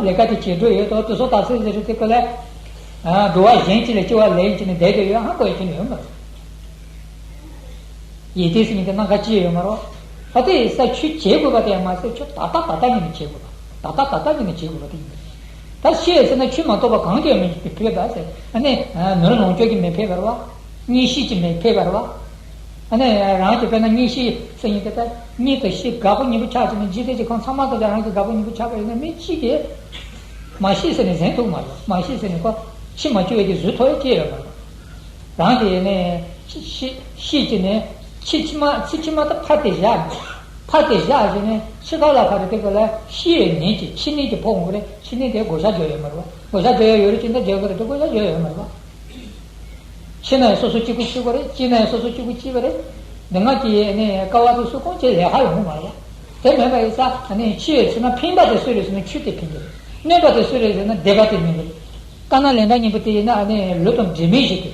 ལས་ཀ་དེ་བྱེད་འགྲོ་ཡོད་དོ། དུས་སང་ད་ཚོད་ཟེར་རེད་དེ་ཀོ་ལས། འགྲོ་བ་གཞན་གཅིག་ལ་སྐྱེ་བ་ལེན་གྱི་ནི་བསྡད་དེ་ཡོད་ཧ་གོ་ཡ་གྱི་ནི་ཡོད་མ་རེད། ཡིད་བརྟན་ཟེར་མཁན་དེ་སྣ་ཁ་ཅི་ཡང་ཡོད་མ་རེད། ཨ་དེ་ས་ཆུ་བྱེད་དགོས་པ་དེ་ཡང་མ་ཟད་ཆུ་ད་ལྟ་ད་ལྟ་ཉིད་ནས་བྱེད་དགོས་པ། ད་ལྟ་ད་ལྟ་ཉིད་ནས་བྱེད་དགོས་པ་དེ་ཡིན། ད་ཤེས་ཟེར་ན་ཆུ་མ་གཏོགས་པ་གང་གིས་མི་ཕོད་པ་ཟེར། ཨ་ནི་ནོར་ལོངས་སྤྱོད་ཀྱིས་མི་ཕོད་པ་རེད་བ། གཉིད་ཤེས་ཀྱིས་མི་ཕོད་པ་རེད་བ། ཨ་ནི་རང་གི་དཔེར་ན་གཉིད་ཤེས་ཟེར་མཁན་དེ་ད་གཉིད་དང་ཤེས་དགའ་པོ་གཉིས་པོ་ཆགས་ཀྱི་ནི་འཇིག་རྟེན་གྱི་ཁམས་ཚང་མ་དང་ཀྱང་རང་གི་དགའ་པོ་གཉིས་པོ་ཆགས་པ་ཡིན་ན་མི་གཅིག་གིས་མ་ཤེས་ཟེར་ནས་ཟིན་ཐུབ་མ་རེད། མ་ཤེས་ཟེར་ནས་ཁོ་ཕྱི་མ་བཅོས་ཀྱི་བཟོས་ཐུབ་ཡ་ཅི་ཡོད་མ་རེད། རང་གི་ནས་ཤི་ཤི་ཤི་ཀྱི་ནས་ཚེ་ཕྱི་མ་ཚེ་ཕྱི་མ་ད་ཕར་དེ་བཞག་ཕར་དེ་བཞག་ཀྱི་ནས་འཆི་ཁ་ལ་ཕར་དེ་ག་ལ་ཤི་ཡོད་ནས་ཀྱི་འཆི་ནད་ཀྱི་ཕོག་འོང་གི་རེད། འཆི་ནད་དེ་བགོ་བཤའ་བརྗོད་ཡོད་མ་རེད་བ། བགོ་བཤའ་བརྗོད་ཡ་ཡོད་རེད་ཅེ་ན་བརྗོད་གི་རེད་དེ་བགོ་བཤའ་བརྗོད་ཡོད་མ་རེད་བ། ཤི་ན་ཡང་སོ་སོ་གཅིག་པུ་ཤི་དགོས་རེད། སྐྱེས་ན་ཡང་སོ་སོ་གཅིག་པུ་སྐྱེས་པ་རེད། འདི་སྔ་གི་ནས་དཀའ་བ་དེ་སུ་གང་བྱས་ལས་ཧ་ཡོང་གི་མ་རེད་བ། དེ་མེད་པ་ཡིན་ཙང་ནས་འཆི་ཡོད་ཚེ་ན་ཕན་པ་དེ་སུ་རེད་ཟེར་ན་ཆུ་དེ་ཕན་གི་རེད། གནོད་པ་དེ་སུ་རེད་ཟེར་ན་སྡིག་པ་དེ་གནོད་གི་རེད། དཀར་ནག་ལན་གྲངས་གཉིས་པོ་དེ་ཡིན་ན་ཨ་ནི་ལུས་དང་དྲི་མ་ཞིག་གི།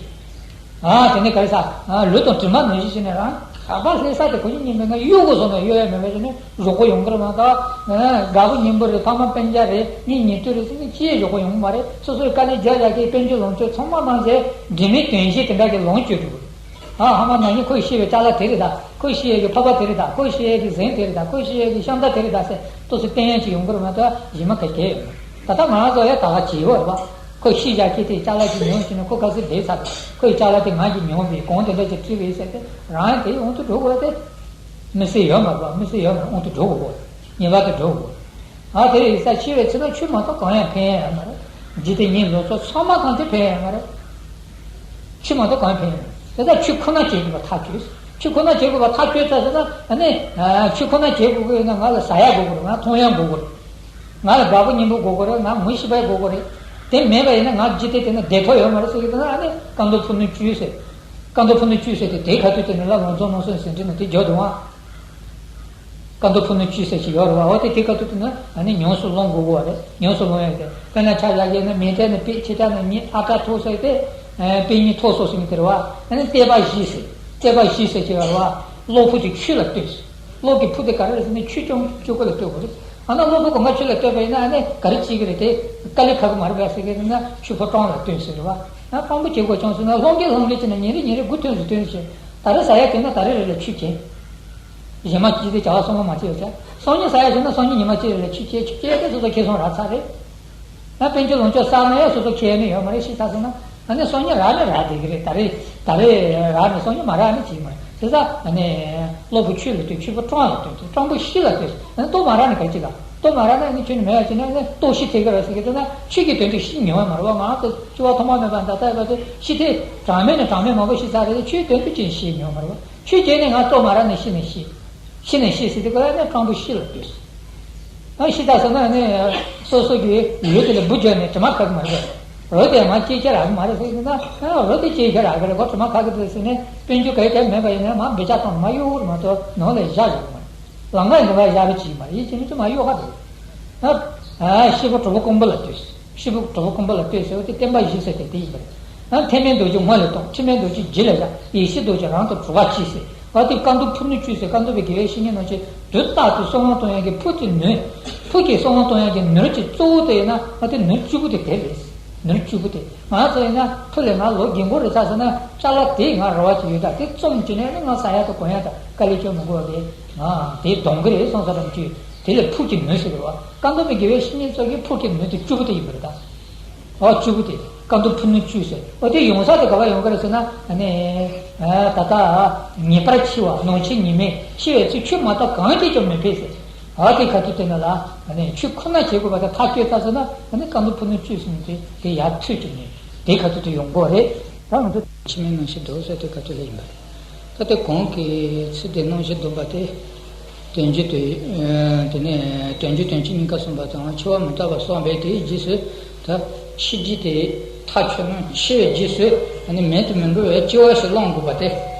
ཨ་དེ་ནི་ག་རེ་ཟ། ཨ་ལུས་དང་དྲི་མ་ནང་བཞིན་བྱས་ནས་རང་ དག་པ་ལྷ་ས་དེ་ཁོ་གཉིས་མཉམ་པའི་ང་གཡོ་དགོས་སོང་ན་གཡོ་ཡ་མེད་པ་ཞིག་ནི་རོགས་པ་ཡོང་གི་རེད་མ་གཏོགས། དགའ་པོ་སྙིང་པོ་རེད། ཕ་མ་སྤུན་ཀྱག་རེད། གཉེན་ཉེ་དུ་རེད་ཟེར་ནས་ཅི་ཡང་རོགས་པ་ཡོང་གི་མ་རེད། སོ་སོའི་དཀའ་ལས་རྒྱག་ཡག་གི་དཔལ་འབྱོར་ལོངས་སྤྱོད་ཚང་མ་བླངས་བྱས་འབྲེལ་མེད་དོན་གཞན་དེ་འདྲ་གི་ལོངས་སྤྱོད་འགྲོ་གི་རེད། ཨ་ཧ་མ་ན་ནི་ཁོས་ཤེས་པའི་ཅ་ལག་དེ་རེད་ད། ཁོས་ཤེས་ཡག་གི་ཕ་པ་དེ་རེད་ད། ཁོས་ཤེས་ཡག་གི་གཟན་དེ་རེད་ད། ཁོས་ཤེས་ཡག་གི་ཤམ་ཐབས་དེ་རེད་ད་ཟེར་ཏོག་ཙམ་བསྟན་ཡག་ཅིག་ཡོང་གི་རེད་མ་གཏོགས་གཞན་མ་ག་གེ་ཡོད་མ་རེད། ད་ལྟ་ང་རང་ཚོ་ཡང་ད་ག་བྱེད་དགོས་རེད་པ། ཁོས་ཤེས་བྱ་ཁྱེད་དེ་ཅ་ལག་ཅིག་ཉོས་ཕྱིན་ན་ཁོ་ག་ཚོད་བསྡད་ཚར་རེད། ཁོའི་ཅ་ལག་དེ་ང་གིས་ཉོས་པས་གོང་དེ་འདྲ་ཅིག་བྲིས་པས་ཟེར་ཏེ་རང་དེ་འོང་དུ་འགྲོ་དགོས་ཏེ། མི་སེར་ཡོད་མ་རེད་པ། མི་སེར་ཡོད་མ་རེད། འོང་དུ་འགྲོ་དགོས་གོ། ངེས་པར་དུ་འགྲོ་དགོས། ཨ་དེ་ཡིན་ས་ཤི་བའི་ཚེ་ན་ཆོས་མ་གཏོགས་གང་ཡང་ཕན་ཡ་ཡོད་མ་རེད། འཇིག་རྟེན་གཉིས་ལོ་ཚོད་ཚང་མ་གང་དེ་ཕན་ཡ་ཡོད་མ་རེད། ཆོས་མ་གཏོགས་གང་ཕན་ཡ་ཡོད་མ་རེད། དེ་ལྟར་ཆོས་ཁོ་ན་བྱེད་དགོས་པ་ཐག་ཆོད། ཆོས་ཁོ་ན་བྱེད་དགོས་པ་ཐག་ཆོད་ཚར་ཟེར་ན་ཨ་ནི། ཆོས་ཁོ་ན་བྱེད་དགོས་ཀྱི་ཡོད་ན་ང་ལ་ཟ་ཡ་དགོས་དགོས་རེད། ང་འཐུང་ཡ་དགོས་དགོས་རེད། ང་ལ་དགའ་པོ་སྙིང་པོ་དགོས་དགོས་རེད། ང་ངུ་ཤེས་པ་དགོས་དགོས་རེད། དེ་མེད་པ་ཡིན་ན་ང་འཇིག་རྟེན་དེ་ན་བདེ་ཐོག་ཡོད་མ་རེད་ཟེར་གྱི་འདུག་ན་ཨ་ནི་སྐམ་དོ་ཕུ་ནུ་བཅུད་ཟེར། སྐམ་དོ་ཕུ་ནུ་བཅུད་ཟེར་དེ་དེའི་ཁ་ཐུག་དེ་ནི་ལ་ལོངས་སྤྱོད་ནོར་སོན་ཟིན་བྲིས་ནི་དེ་འཇོག་འདུག་ཨ། སྐམ་དོ་ཕུ་ནུ་བཅུད་ཟེར་ཞིག་ཡོད་རེད་བ། འོ་དེ་དེའི་ཁ་ཐུག་དེ་ནི་ཨ་ནི་ཉུང་སུ་སློང་དགོས་གོ་རེད། ཉུང་སུ་སློང་ཡ་དེ་དཔེར་ན་ཆ་བཞག་ཡས་ན་མི་ཐད་ནི་པེ་ཆེ་ཐད་ནི་ཉི་ཨ་ཀ་ཐོག་ཟེར་ཏེ། པེ་ཉི་ཐོག་སོགས་ཟེར་ནི་དེ་རེད་བ། ཨ་ནི་བརྟད་པ་བཞི་ཟེར། བརྟད་པ་བཞི་ཟེར་ཞིག་ཡོད་རེད་བ། གློ་ཕུག་དེ་ཆུ་ལ་ལྟོས་ཟེར། གློ་གི་ཕུག་དེ་ག་རེ་རེད་ཟེར་ན་ཆུ་ཅུང་ཅུང་གོ་ལ་ལྟོས་དགོས་རེད། ཨ་ན་གློ་ཕུག་གང་ག་ཆུ་ལ་ལྟོས་པ་ཡིན་ན་ཨ་ནི་ག་རེ་བྱེད་ཀྱི་རེད་དེ། དཀའ་ལས་ཁག་གི་མ་རེད་པས་ཟེར་གྱི་རེད་ན་ཆུ་ཕོ་སྤྲང་ལ་ལྟོས་ཟེར་རེད་བ། ཨ་སྤྲང་པོ་བྱེད་དགོས་བྱུང་ཟེར་ན་སློང་གིན་སློང་གིན་བྱས་ན་ཉིན་རེ་ཉིན་རེ་དགུ་ཐོན་རེ་ཐོན་བྱས། ད་རེས་ཟ་ཡ་དེ་ན་ད་རེས་རེ་ལ་ཆུ་བྱས། གཞན་མ་ཅི་སྟེ་བྱ་བ་སོང་བ་མ་བྱས་ཡོད་ཚད། སང་ཉིན་ཟ་ཡ་བྱས་ན་སང་ཉིན་ཉི་མ་གཅིག་རེ་ལ་ཆུ་བྱས་ཆུ་བྱས་དེ་སོ་སོ་ཁེ་སོང་རག་ཚར་རེད། ན་དཔལ་འབྱོར་ལོངས་སྤྱོད་བསགས་ན་ཡང་སོ་སོ་ཁེ་ནི་ཡོད་མ་རེད། ཤི་ཚར་སོང་ན་ཨ་ནི་སང་ཉིན་རག་ནི་རག་བསྡད་ཀྱི་རེད། ད་རེས་ད་རེས་རག་ནི་སང་ཉིན་མ་རག་ནི་ཅིག་མ་རེད། དེ་ཚ་ཨ་ནི་གློ་བུར་ཆུ་ལ་ལྟོས། ཆུ་བུར་སྤྲང་ལ་ལྟོས། སྤྲང་པོ་ཤི་ལ་ལྟོས། ཨ་ནི་ལྟོ་མ་རག་ནི་ག་ཅི་ལ། ལྟོ་མ་རག་ན་ཨ་ནི་ཁྱོད་ནི་མེད་ཡ་ཅིག་ན་ཨ་ནི་ལྟོ་ཤི་ཐེབས་ཀྱི་རེད་ཟེར་གྱི་འདུག་ན་ཆུ་གི་དོན་དུ་ཤི་མྱོང་བ་མ་རེད་བ། ང་ཚོ་སྐྱེ་བ་ཐོག་མ་མེད་པ་ད་ལྟ་ཡོད་པ་དེ་ཤི་ཐེབས་གྲངས་མེད་ནས་གྲངས་མེད་མང་པོ་ཤི་ཚར་རེད། ཆུའི་དོན་དུ་ཅིག་ཤི་མྱོང་བ་རེད་བ། ཆུ་བྱས་ནས་ང་ལྟོ་མ་རག་ནས་ཤི་ནས་ཤི། ཤི་ནས་ཤི་ཟེར་དུས་ཀ་ནས་སྤྲང་པོ་ཤི་ལ་ལྟོས། ཨ་ཤི་ད་ཟེར་ན་ནི་སོ་སོ་གི་ལུས་དེ་ལ་འབུ་བརྒྱབ་ནས་དྲི་མ་ཁ་གི་མ་རེད། རོ་དེ་མ་སྐྱེ་ཁྱེར་རག་གི་མ་རེད་ཟེར་གྱི་ན། ཨ་རོ་དེ་སྐྱེ་ཁྱེར་རག་གི་རེད། ཁོ་དྲི་མ་ཁ་གི་འདུག་ཟེར་ནས་དཔལ་འབྱོར་ག་ཡི་ག་མེད་པ་ཡིན་ན་མ་འབུ་ཅག་བཏང་ནས་མ་གཡུག་རེད་མ་གཏོགས་ནང་ལ་བཞག་ཡོད་མ་རེད། ལམ་ཁ་ཡི་འདི་མ་བཞག་པ་ཅིག་མ་རེད། ཡིན་གཅིག་མིན་གཅིག་མ་གཡུག་ག་འདུག་ཨ་ཤི་བོ་གྲོགས་པོ་རྐང་པ་ལ་ལྟོས། ཤི་བོ་གྲོགས་པོ་རྐང་པ་ལ་ལྟོས་ཟེར་བ་དེ་བསྟན་པ་བཞི་ཟེར་དེ་དེ་ཡིན་པ་རེད། ཨ་ཐེག་དམན་རྡོ་རྗེ་སྔོན་ལ་གཏོང་། ཁྲིད་དམན་རྡོ་རྗེ་རྗེས་ལ་བཞག་ཡེ་ཤེས་རྡོ་རྗེ་རང་དང་གྲོགས་པ་གཅིག་ཟེར་བ་དེ་སྐམ་དོ་ཕུ་ནུ་བཅུད་ཟེར། སྐམ་དོ་པའི་དགེ་བའི་བཤེས་གཉེན་རྣམས་ཀྱིས་དུས་རྟག་ཏུ་གསང་བ་གཏོང་ཡག་གི་ཕུགས་ཀྱི་ནུས། ཕུགས་ཀྱི་གསང་བ་གཏོང་ཡག་གི་ནུས་ཀྱི་གཙོ་བོ་དེ་ཡིན་ན་ཨ་དེ་ནུས་བཅུ་པོ་དེ་དེ་རེད། ནུས་བཅུ་པོ་དེ་ང་ཚོ་ཡིན་ན་ཕུགས་ལས་ང་ལོ་རྒན་པོ་རེད་ཚར་ཟེར་ན་ཅ་ལག་དེ་ང་རེ་བ་ཅིག་ཡོད། ད་དེ་བཙོང་བྱས་ནས་ང་ཟ་ཡག་དང་གོན་ཡག་དང་དཀའ་ལས་སྤྱོད་མི་དགོས་པ་དེ་ང་དེ་གཏོང་གི་རེད། སོང་ས་རམ་ཅུས་དེ་ལས་ཕུགས་ཀྱི་ནུས་ཟེར་བ་སྐམ་དོ་པའི་དགེ་བའི་བཤེས་གཉེན་ཚོ་གི་ཕུགས་ཀྱི་ནུས་དེ་བཅུ་པོ་དེ་ཡིན་པ་རེད་ད། འོ་བཅུ་པོ་དེ་སྐམ་དོ་ཕུ་ནུ་བཅུད་ཟེར། འོ་དེ་ཡོང་ས་དེ་ག་པར་ཡོང་གི་རེད་ཟེར་ན་ཨ་ནི་ད་ལྟ་ངེས་པར་འཆི་བ་ནམ་འཆི་ཉི་མའི་འཆི་བའི་ཚེ་ཆོས་མ་གཏོགས་གང་གིས་ཀྱང་མི་ཕན་ཟེར། འོ་དེ་ཁ་ཐུག་དེ་ན་ལ་ཨ་ནི་ཆོས་ཁོ་ན་བྱེད་དགོས་པ་དེ་ཐག་ཆོད་ཚར་ཟེར་ན་ཨ་ནི་སྐམ་དོ་ཕུ་ནུ་བཅུད་ཟེར་ནས་དེ་དེ་ཡར་ཚུད་ཀྱི་ནས་དེ་ཁ་ཐུག་དེ་ཡོང་དགོས་རེད། ད་ང་ཚོ་འཆི་མེད་གནམ་ཞིག་འདུག་ཟེར་དེ་ཁ་ཐུག་ལ་ཡིན་པ་རེད། ད་ལྟ་གོང་གི་ཚིག་དེ་གནམ་གཤིས་སྡོམ་པ་དེ། དོན་བརྒྱུད་དེ། དེ་ནས་དོན་བརྒྱུད་དོན་སྤྱི་གཉིས་ཀ་གསུངས་པ་དང་འཆི་བ་མི་རྟག་པ་གསུངས་པས་དེའི་རྗེས་སུ། ད་འཆི་རྒྱུ་དེ་ཐག་ཆོད་ན་འཆི་བའི་རྗེས་སུ་ནི་མེད་དུ་མི་འགྲོ་བའི་སྐྱེ་བ་ཞིག་བླང་དགོས་པ་དེ།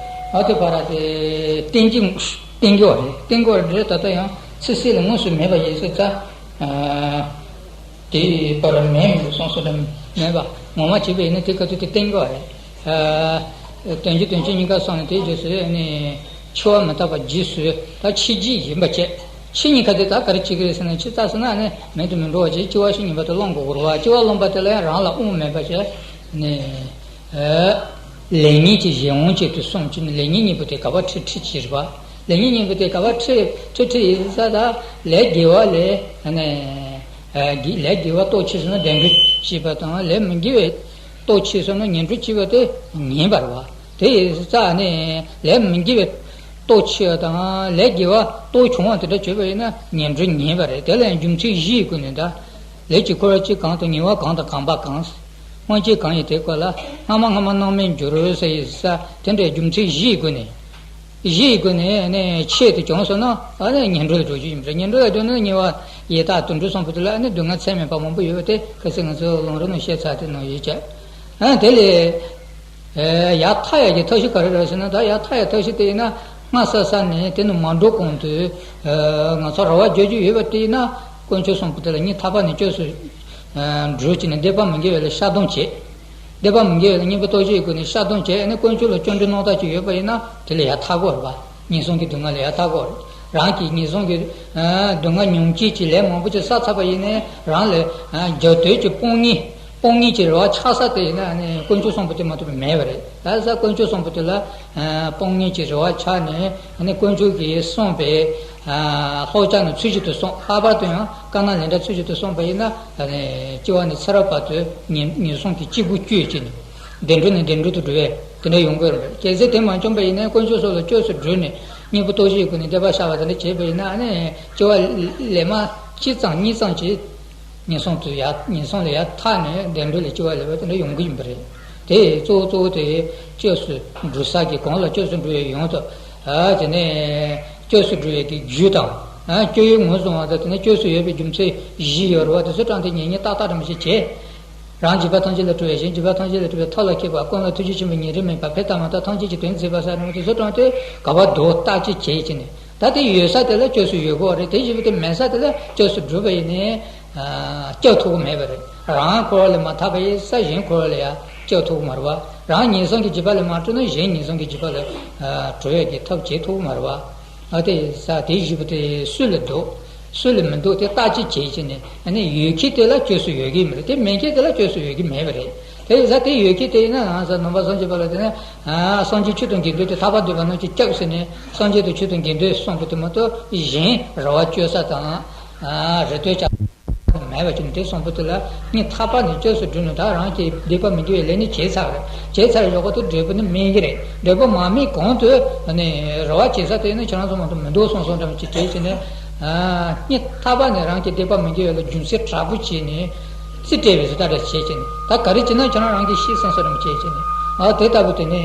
ཨ་དེ་བར་དེ་བསྟན་གྱི་བསྟན་གྱི་བ་རེད། བསྟན་གྱི་བ་རེད། ད་ལྟ་ཡང་ཚིག་གསལ་ལ་དངོས་སུ་མེད་པ་ཡིན་ཟེར་ཙང་། དེའི་བར་མེད་མི་སོང་སོ་དང་མེད་པ་ངོ་མ་བྱས་པ་ཡིན་ན་དེ་ག་དུས་དེ་བསྟན་གྱི་བ་རེད། དོན་གྱི་དོན་སྤྱི་གཉིས་ཀ་སོང་ནས་དེའི་རྗེས་སུ་ནི་འཆི་བ་མི་རྟག་པ་རྗེས་སུ་ད་འཆི་རྒྱུ་ཡིན་པ་བྱས། འཆི་གཉིས་ཀ་དེ་ད་ག་རེ་བྱེད་ཀྱི་རེད་ཟེར་ན་འཆི་ཚར་སོང་ན་ནི་མེད་དུ་མི་འགྲོ་བ་བྱས་སྐྱེ་བ་ཞིག་ངེས་པར་དུ་བླང་དགོས་རེད་བ། སྐྱེ་བ་བླངས་པ་དེ་ལ་ཡང་རང་ལ་དབང་མེད་པ་བྱས་ནི། ལེགས་ཉེས་ཀྱི་གཞན་དབང་ཅན་དུ་སོང་བྱས་ནས་ལེགས་ཉེས་གཉིས་པོ་དེ་ག་པར་ཁྲིད་ཁྲིད་ཀྱི་རེད་བ། ལེགས་ཉེས་གཉིས་པོ་དེ་ག་པར་ཁྲིད་ཁྲིད་ཁྲིད་ཡིན་ས་ད་ལས་དགེ་བ་ལས་ནི། ལས་དགེ་བ་སྟོབས་ཆེ་སོང་ན་བདེ་འགྲོ་སྐྱེས་པ་དང་ལས་མི་དགེ་བའི་སྟོབས་ཆེ་སོང་ན་ངན་འགྲོ་སྐྱེས་པ་དེ་ངན་པ་རེད་བ། དེ་ཡིན་ཙང་ནི་ལས་མི་དགེ་བའི་སྟོབས་ཆེ་བ་དང་ལས་དགེ་བ་སྟོབས་ཆུང་བ་དེ་འདྲ་བྱས་པ་ཡིན་ན་ངན་འགྲོ་ངན་པ་རེད། དེ་ལ་ཡང་རྒྱུ་མཚན་བཞིའི་སྒོ་ནས་ད། ལས་ཀྱི་འཁོར་བ་སྤྱི་གང་དང་ཉེ་བ་གང་དང་གོམས་པ་གང་། སྔོན་ཆད་གང་ཡིན་དེ་སྐོར་ལ་སྔ་མ་སྔ་མ་སྣང་མེད་འགྱུར་ཟེར་ཡི་ས་དེ་འདྲའི་རྒྱུ་མཚན་བཞིའི་སྒོ་ནས། བཞིའི་སྒོ་ནས་ནི་ཆེད་དུ་བྱུང་སོང་ན་ཨ་ནི་ངན་འགྲོ་ལ་འགྲོ་རྒྱུ་ཡིན་པ་རེད། ངན་འགྲོ་ལ་འགྲོ་ན་ཉེ་བ་ཡི་དྭགས་དུད་འགྲོ་གསུམ་པོ་དེ་ལ་ཨ་ནི་སྡུག་བསྔལ་ཚད་མེད་པ་མང་པོ་ཡོད་པ་དེ་ཁ་སང་ང་ཚོས་ལམ་རིམ་ནང་བཤད་ཚར་དེ་ནང་ཡོད་ཀྱང་། ཨ་དེ་ལས། ཡར་ཐར་ཡག་གི་ཐབས་ཤེས་ག་རེ་རེད་ཟེར་ན་ད་ཡར་ཐར་ཡག་ཐབས་ཤེས་དེ་ཡིན་ན་སྔ་ས་ས་ནས་དེ་ནི་མ་འགྲོ་གོང་དུ། ང་ཚོ་རེ་བ་བརྗོད་རྒྱུ་ཡོད་པ་དེ་ཡིན་ན་དཀོན་མཆོག་གསུམ་པོ་དེ་ལ་སྙིང་ཐག་པ་ནས་བཅོས་སུ་འགྲོ་བྱས་ནས་བཟླས་པ་མི་དགེ་བ་ལས་བཤགས་སྡོམ་བྱེད། བཟླས་པ་མི་དགེ་བ་ལས་གཉེན་པོ་སྟོབས་བཞིའི་སྒོ་ནས་བཤགས་སྡོམ་བྱེད་ནས་དཀོན་མཆོག་ལ་བཅིངས་འགྲོལ་གནང་ཐབས་ཅིག་ཡོད་པ་ཡིན་ན་དེ་ལ་ཡར་ཐར་དགོས་རེད་པ། ངན་སོང་གི་སྡུག་བསྔལ་ལས་ཡར་ཐར་དགོས་རེད། རང་གིས་ངན་སོང་གི་ཨ་སྡུག་བསྔལ་མྱོང་བྱེད་ཀྱི་ལས་མང་པོ་ཅིག་བསགས་ཚར་བ་ཡིན་ནའི་རང་ལ་ཨ་རྒྱུ་དོན་གྱི་སྤོང་གཉེན་སྤོང་གཉེན་གྱི་རེ་བ་ཆགས་ས་དེ་ཡིན་ན་ཨ་ནི་དཀོན་མཆོག་གསུམ་པོ་དེ་མ་གཏོགས་མེད་པ་རེད། ད་ས་དཀོན་མཆོག་གསུམ་པོ་དེ་ལ་ཨ་སྤོང་གཉེན་གྱི་རེ་བ་ཆགས་ནས་ཨ་ནི་དཀོན་མཆོག་གིས་གསུངས་པའི་ཨ་ལྷོ་བྱང་ནས་ཚུལ་བཞིན་དུ་སྲུང་། ལྷག་པར་དུ་ཡང་དཀར་ནག་ལས་འབྲས་ཚུལ་བཞིན་དུ་སྲུངས་པ་ཡིན་ན་ཨ་ནི་སྐྱེ་བ་ནས་ཚེ་རབས་བར་དུ་ངན་ངན་སོང་གི་སྐྱེ་དགུ་གཅོད་བྱས་ནས། བདེ་འགྲོ་ནས་བདེ་འགྲོ་དུ་འགྲོ་བས་དེ་འདྲ་ཡོང་གི་རེད། གལ་སྲིད་དེ་མ་བྱུང་པ་ཡིན་ན་དཀོན་མཆོག་སོགས་ལ་སྐྱབས་སུ་འགྲོ་ནས་སྙིང་པོ་སྟོབས་བཞིའི་སྒོ་ནས་བཟླས་པ་བཤགས་པ་དེ་འདྲ་བྱས་པ་ཡིན་ན་ཨ་ནི་སྐྱེ་བ་ལས་མ་གཅིག་ཙམ་གཉིས་ཙམ་གྱིས་ངན་སོང་དུ་ཡར་ངན་སོང་ལས་ཡར་ཐར་ནས་བདེ་འགྲོ་ལ་སྐྱེ་བ་ལེན་པ་དེ་འདྲ་ཡོང་གི་ཡིན་པ་རེད། དེ་གཙོ་བོ་གཙོ་བོ་དེ་སྐྱབས་སུ་འགྲོ་ས་གི་གང་ལ་སྐྱབས་སུ་འགྲོ་བའི་ཡོན་དུ་ཨ་དེ་ནས་སྐྱབས་སུ་འགྲོ་བའི་གི་རྒྱུ་དང་ཨ་སྐྱབས་ཡུལ་ངོས་བཟུང་བ་དང་དེ་ནས་སྐྱབས་སུ་ཡོད་པའི་རྒྱུ་མཚན་བཞི་ཡོད་རེད་བ། དེ་ཚོ་དྲངས་ཏེ་ཉེ་ཉེ་ཏག་ཏག་འདྲ་མི་ཞིག་བྱས། རང་འཇིགས་པ་ཐམས་ཅད་ལས་གྲོལ་བའི་གཞན་འཇིགས་པ་ཐམས་ཅད་ལས་གྲོལ་བའི་ཐབས་ལ་མཁས་པ། ཀུན་ལ་ཐུགས་རྗེ་ཆེན་པོའི་ཉེ་རིང་མེད་པ། ཕན་དང་མ་དག་ཐམས་ཅད་ཀྱི་དོན་མཛད་པ་ཟེར་ནས་དེ་ཚོ་དྲངས་ཏེ་དགའ་བ་རྡོ་རྟགས་ཅིག་བྱས་བྱས་ནས་ད་དེ་ཡོད་ས་དེ་ལ་སྐྱབས་སུ་ཡོད་དགོས་རེད། དེ་བཞིན་དུ་མེད་ས་དེ་ལ་སྐྱབས་སུ་འགྲོ་བ་ཡིན་ནའི་སྐྱབས་ཐུབ་ཀྱི་མེད་པ་རེད། རང་འཁོར་བ་ལས་མ་ཐར་བ་ཡིན་ས་གཞན་འཁོར་བ་ལ་ཡང་སྐྱབས་ཐུབ་ཀྱི་མ་རེད་བ། རང་ངན་སོང་གི་འཇིགས་པ་ལས་མ་གྲོལ་ན་གཞན་ངན་སོང་གི་འཇིགས་པ་ལ་གྲོལ་ཡག་གི་ཐབས་བྱེད་ཐུབ་ཀྱི་མ་རེད་བ། ཨ་དེ་ས་དེ་བཞི་པོ་དེ་སུ་ལ་འདུག་སུ་ལ་མི་འདུག་དེ་བརྟག་དཔྱད་བྱེད་ཀྱི་ནས་ཨ་ནི་ཡོད་མཁན་དེ་ལ་སྐྱབས་སུ་ཡོད་ཀྱི་མི་རེད། དེ་མེད་མཁན་དེ་ལ་སྐྱབས་སུ་ཡོད་ཀྱི་མེད་པ་རེད། དེ་ཡིན་ཙང་དེ་ཡོད་མཁན་དེ་ཡིན་ན་ང་ཚོ་ནང་པ་སངས་རྒྱས་པ་ལ་དེ་ནས་ཨ་སངས་རྒྱས་ཆོས་དང་དགེ་འདུན་དེ་ཐར་པ་འདོད་པ་རྣམས་ཀྱི་སྐྱབས་ཟེར་ནས་སངས་རྒྱས་དང་ཆོས་དང་དགེ་འདུན་གསུངས་པ་དེ་མ་གཏོགས་གཞན་རེ་བ་བཅོལ་ས་དང་ཨ་རེ་ལྟོས་བྱ། མེད་པ་ཅིག་ནི་དེ་གསུངས་པ་དེ་ལ་ངས་ཐར་པ་ནས་སྐྱབས་སུ་འགྲོ་ནས་ད་རང་གི་སྡིག་པ་མི་དགེ་བའི་ལས་ནི་བྱས་ཚར་རེད། བྱས་ཚར་ཡོད་པ་དེ་འབྲས་བུ་ནི་སྨིན་གྱི་རེད། འབྲས་བུ་མ་སྨིན་གོང་དུ་ནི་རེ་བ་བྱེད་ས་དེ་ནི་ཁྱེད་རང་ཚོ་མ་གཏོགས་མི་འདུག་གསུངས་སོང་འདྲ་མི་ཅིག་བྱས་ཟིན་ནས། ངས་ཐར་པ་ནས་རང་གི་སྡིག་པ་མི་དགེ་བའི་ལས་རྒྱུ་མཚན་དྲག་པོ་བྱས་ནས་རྩིས་སྤྲད་པའི་བཟོ་ལྟ་འདྲ་བྱས་བྱས་ནས་ད་ག་རེ་བྱས་ན་ཁྱེད་རང་རང་གི་ཤེས་སོང་ས་འདྲ་མི་བྱས་བྱས་ནས་ཨ་དེ་ལྟ་བུ་དེ་ནི་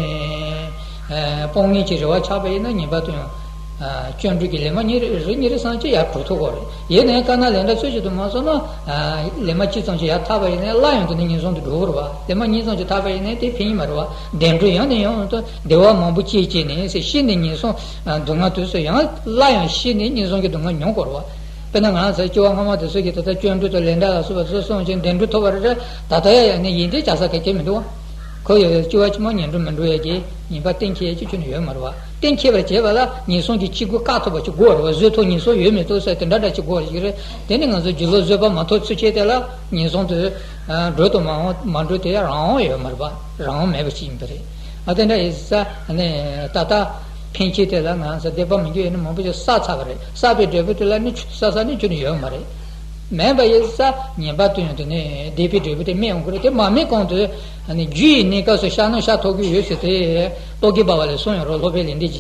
སྤོང་ངེས་ཀྱི་རེ་བ་ཆགས་པ་ཡིན་ན་ངེས་པར་དུ་ཡང་། ཨ་སྐྱབས་འགྲོ་གི་ལས་མ་གཉིས་རེ་རེ་གཉིས་རེ་ཙམ་ཅིག་ཡར་གྲོལ་ཐུབ་ཀྱི་རེད། ཡིན་ནའི་དཀར་ནག་ལས་འབྲས་ཚུལ་བཞིན་དུ་མ་སོང་ན་ཨ་ལས་མ་གཅིག་ཙམ་ཅིག་ཡར་ཐར་པ་ཡིན་ནའི་སླར་ཡང་དེ་ནས་ངན་སོང་དུ་འགྲོ་གི་རེད་བ། ལས་མ་གཉིས་ཙམ་ཅིག་ཐར་པ་ཡིན་ནའི་དེ་ཕན་གྱི་མ་རེད་བ། བདེ་འགྲོ་ཡང་ནས་ཡང་དུ་བདེ་བ་མང་པོ་སྐྱེས་སྐྱེས་ནས་ཟེར་ཤི་ནས་ངན་སོང་ཨ་སྡུག་བསྔལ་དུ་སོང་ཡང་སླར་ཡང་ཤི་ནས་ངན་སོང་གི་སྡུག་བསྔལ་མྱོང་དགོས་རེད་བ། དཔེར་ན་ང་ཚོ་སྐྱེ་བ་སྔ་མ་དེ་ཚོ་གི་ད་ལྟ་སྐྱབས་འགྲོ་དང་ལས་འབྲས་ལ་སོགས་པ་ཚོ་སོང་ཅིང་བདེ་འགྲོ་ཐོབ་པ་རེད། ད་ལྟ་ཡང་ཡང་ནས་ཡིན་ཏེ་བྱ་ས་ག་གེ་མི་འདུག་བ། ཁོ་ཡོད་སྐྱེ་བ་ཕྱི་མ་ངན་འགྲོ་མི་འགྲོ་ཡས་ཀྱི་ངེས་པ་གཏན་འཁེལ་ཡས་ཀྱི་ཁྱོན་ནས་ཡོད་མ་རེད་བ། གཏན་འཁེལ་བར་བྱེད་པ་ལ་ངན་སོང་གི་སྐྱེ་དགུ་བཀག་ཐུབ་པ་ཅིག་དགོས་རེད་བ། བཟོད་ཐུབ་ངན་སོང་ཡོད་མི་ཐུབ་ཟེར་དེ་འདྲ་འདྲ་ཅིག་དགོས་རེད་ཀྱི་རེད། དེ་ནི་ང་ཚོ་རྒྱུ་ལོ་བཟོད་པ་མ་ཐུབ་ཚུལ་ཁྱེད་དེ་ལ་ངན་སོང་དུ་འགྲོ་དང་མ་འོང་མ་འགྲོ་དེ་ཡང་རང་དབང་ཡོད་མ་རེད་བ། རང་དབང་མེད་པ་ཅིག་ཡིན་པ་རེད། ཨ་དེ་འདྲ་ཡིན་ས་ནས་ད་ལྟ་ཕན་ཆད་དེ་ལ་ང་ཚོ་སྡིག་པ་མི་དགེ་བའི་ནི་མང་པོ་ཞིག་བསགས་ཚར་བ་རེད། བསགས་པའི་འབྲས་བུ་དེ་ལ་ནི་ཆུད་ཟ་ས་ནི་ཁྱོན་ནས་ཡོད་མ་རེད། མེད་པ་ཡིན་ས་ངེས་པར་དུ་ཡང་དེ་ནས་སྡིག་པའི་འབྲས་བུ་དེ་སྨིན་ཡོང་གི་རེད། དེ་མ་སྨིན་གོང་དུ་རྒྱུ་ཡི་གནས་སྐབས་སུ་བཤགས་ན་བཤགས་ཐུབ་ཀྱི་ཡོད་ཟེར་ཏེ་རྟོག་གེ་འབར་བ་ལས་གསུངས་ཡོད་རེད། སློབ་དཔོན་ལེགས་ལྡན་གྱིས་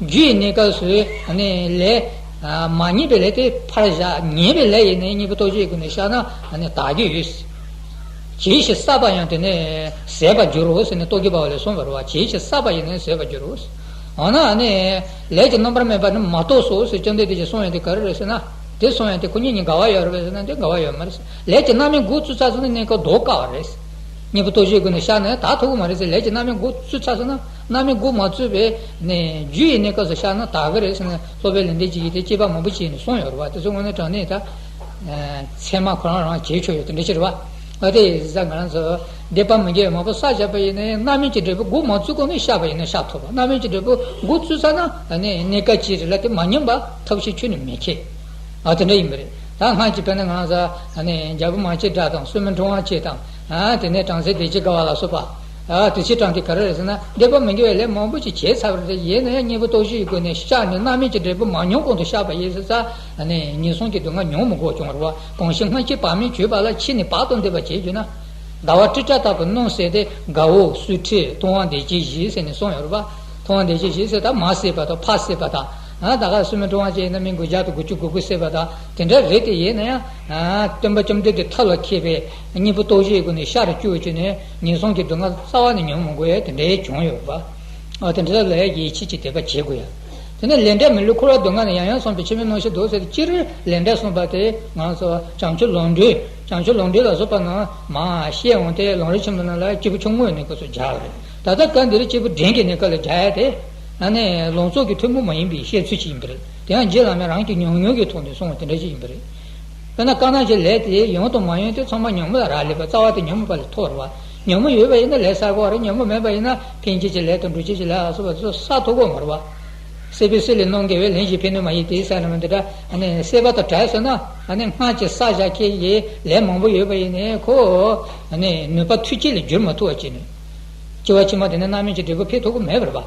རྒྱུ་ཡི་གནས་སྐབས་སུ་ལས་མ་ཉེས་པའི་ལས་དེ་ཕར་བཞག་ཉེས་པའི་ལས་ཡིན་ནའི་གཉེན་པོ་སྟོབས་བཞིའི་སྒོ་ནས་བཤགས་ན་དག་གི་ཡོད། གྱིས་ཤིག་བསགས་པ་ཡང་དེ་ནས་ཟད་པར་འགྱུར་རོ་ཟེར་ནས་རྟོག་གེ་འབར་བ་ལས་གསུངས་པ་རེད་བ། གྱིས་ཤིག་བསགས་པ་ཡིན་ནའི་ཟད་པར་འགྱུར་རོ། འོ་ན་ནི་ལས་ཀྱི་རྣམ་པར་སྨིན་པ་ནི་མ་རྟོགས་སོ་ཟེར་བཅོམ་ལྡན་འདས་ཀྱིས་གསུངས་ཡོད་དེ་ག་རེ་རེད་ཟེར་ན། དེ་གསུངས་ཡོད་དེ་ཁོ་གཉིས་གཉིས་འགལ་བ་ཡོད་རེད་པས་ཟེར་ན་དེ་འགལ་བ་ཡོད་མ་རེད། ལས་ཀྱི་རྣམ་སྨིན་འགོ་བཙུགས་ཚར་སོང་ན་གནས་སྐབས་ལྡོག་དཀའ་བ་རེད། གཉེན་པོ་སྟོབས་བཞིའི་སྒོ་ནས་བཤགས་ནས་དག་ཐུབ་ཀྱི་མ་རེད་ཟེར། ལས་ཀྱི་རྣམ་སྨིན་འགོ་བཙུགས་ཚར་སོང་ན་རྣམ་སྨིན་འགོ་མ་བཙུགས་པའི་ནས་རྒྱུ་ཡི་གནས་སྐབས་སུ་བཤགས་ན་དག་གི་རེད་ཟེར་ནས་སློབ་དཔོན་ལེགས་ལྡན་གྱིས་དེ་དཔྱད་པ་མང་པོ་བྱས་ནས་གསུངས་ཡོད་རེད་བ། དེ་ཚོ་དངོས་གནས་དྲང་གནས་ད། ཚད་མ་ཁོ་རང་རང་བྱེད་ཆོག་ཡོད་དེ་འདྲ་ཅིག་རེད་བ། ཨ་དེ་ཡིན་ཙང་ང་རང་ཚོ་སྡིག་པ་མི་དགེ་བ་མང་པོ་བསགས་བཞག་པ་ཡིན་ནའི་རྣམ་སྨིན་གྱི་འབྲས་བུ་འགོ་མ་བཙུགས་གོང་ནས་བཤགས་པ་ཡིན་ན་བཤགས་ཐུབ་པ། རྣམ་སྨིན་གྱི་འབྲས་བུ་འགོ་བཙུགས་ཚར་ན་ཨ་ནི་གནས་སྐབས་ཅིག་རེ་ལ་དེ་མ་ཉམས་པ་ཐབས་ཤེས་ཁྱོན་ནས་མི་འཁྱེར། ཨ་དེ་འདྲ་ཡིན་པ་རེད། ད་སྔར་གྱི་དཔེར་ན་ང་རང་ཚོ་ཨ་ནི་རྒྱལ་པོ་མང་བྱེད་འདྲ་དང་སྲུང་མའི་འཁྲུངས་དབང་བྱེད་དང་ཨ་དེ་ནས་བྲམ་ཟེ་བདེ་བྱེད་དགའ་བ་ལ་སོགས་པ། ཨ་དེ་ཕྱིར་དྲངས་ཏེ་ག་རེ་རེད་ཟེར་ན་སྡིག་པ་མི་དགེ་བའི་ལས་མང་པོ་ཅིག་བྱས་ཚར་བ་རེད། ཡིན་ན་ཡང་གཉེན་པོ་སྟོབས་བཞིའི་སྒོ་ནས་བཤགས་ནས་རྣམ་སྨིན་གྱི་འབྲས་བུ་མ་མྱོང་གོང་དུ་བཤགས་པ་ཡིན་ཙང་ཨ་ནི་ངན་སོང་གི་སྡུག་བསྔལ་མྱོང་མི་དགོས་བྱུང་བ་རེད་བ། གང་ཕྱིར་སྔ་ཕྱི་བར་མའི་བྱེད་པ་ལ་ཕྱི་ནས་བར་དུ་འདོད་པ་བྱེད་རྒྱུ་ན། ཟླ་བ་ཏྲི་ཊ་ལྟ་བུ་སྣང་ཟེར་ཏེ་དགའ་བོ་སུ་ཁྲིད་མཐོང་བ་འདི་ཅི་ཞིག་ཟེར་ནས་གསུངས་ཡོད་རེད་བ། མཐོང་བ་འདི་ཅི་ཞིག་ཟེར་ད་མ་བསད་པ་དང་ཕ་བསད་པ་དང་ཨ་ད་ག་སྲུང་མའི་འཁྲུངས་དབང་བྱས་ན་མི་དགུ་བརྒྱ་དང་དགུ་བཅུ་གོ་དགུ་བསད་པ་དང་དེ་འདྲ་རེད་དེ་ཡིན་ན་ཡང་ཨ་སྟོན་པ་བཅོམ་ལྡན་འདས་ཐབས་ལ་མཁས་པའི་གཉེན་པོ་སྟོབས་བཞིའི་སྒོ་ནས་ཤར་བཅུག་བྱས་ནས་ངན་སོང་གི་སྡུག་བསྔལ་རྩ་བ་ནས་མྱོང་མི་དགོས་ཡ་དེ་འདྲའི་བྱུང་ཡོད་པ། ཨ་དེ་འདྲ་ལ་ཡིད་ཆེས་ཀྱི་དད་པ་བྱེད་དགོས་ཡ། དེ་ནས་ལས་འབྲས་མི་བསླུ་འཁོར་བ་སྡུག་བསྔལ་ནི་ཡང་ཡང་བསམ་པའི་ཕྱིར་མི་སྣང་ཞིང་འདུག་ཟེར་ཏེ་སྤྱིར་ལས་འབྲས་གསུངས་པ་དེ་ང་ཚོ་བྱང་ཆུབ་ལམ་འགྲོ་བྱང་ཆུབ་ལམ་འགྲོ་ལ་སོགས་པ་རྣམས་མར་བཤད་འོང་སྟེ་ལམ་རིམ་ཆེན་པོ་རྣམས་ལ་སྐྱེས་བུ་ཆུང་ངུའི་གནས་སྐབས་སུ་སྦྱར་བ་རེད། ད་ལྟ་སྐབས་འདིར་སྐྱེས་བུ་འབྲིང་གི་གནས་སྐབས་ལ་སྦྱར་ཡ་དེ་ཨ་ནི་ལམ་གཙོ་གི་ཐུན་མོང་མ་ཡིན་པའི་བཤད་ཚུལ་ཅིག་ཡིན་པ་རེད། དེ་ཡང་རྗེ་བླ་མས་རང་གི་ཉམས་མྱོང་གི་ཐོག་ནས་གསུངས་པ་དེ་འདྲ་ཞིག་ཡིན་པ་རེད། དཔེར་ན་དཀར་ནག་གི་ལས་དེ་ཡོང་དང་མ་ཡོང་དེ་ཚང་མ་ཉོན་མོངས་ལ་རག་ལས་པ་རྩ་བ་དེ་ཉོན་མོངས་པ་ལས་ཐོབ་རེད་བ། ཉོན་མོངས་ཡོད་པ་ཡིན་ན་ལས་བསགས་དགོས་རེད། ཉོན་མོངས་མེད་པ་ཡིན་ན་འཕེན་བྱེད་ཀྱི་ལས་དང་འགྲུབ་བྱེད་ཀྱི་ལས་ལ་སོགས་པ་དེ་ཚོ་བསགས་ཐུབ་ཀྱི་མ་རེད་བ། སྲེད་པས་སྲེད་ལས་རྣམ་རྒྱལ་བས། ལན་ཞིག་ཕན་གནོད་མ་ཡིན་ཏེ་ཟེར་ན་མི་འདི་འདྲ་ཨ་ནི་སྲེད་པ་དང་བྲལ་སོང་ན་ཨ་ནི་སྔར་གྱི་བསགས་བཞག་མཁན་གྱི་ལས་མང་པོ་ཡོད་པ་ཡིན་ནའི་ཁོ་ཨ་ནི་ནུས་པ་མཐུ་ཆེ་ལས་བསྒྱུར་མ་ཐུབ་པ་བྱས་ནས། སྐྱེ་བ་ཕྱི་མ་དེ་ནི་རྣམ་སྨིན་གྱི་འབྲས་བུ་འཕེལ་ཐུབ་ཀྱི་མེད་པ་རེད་པ།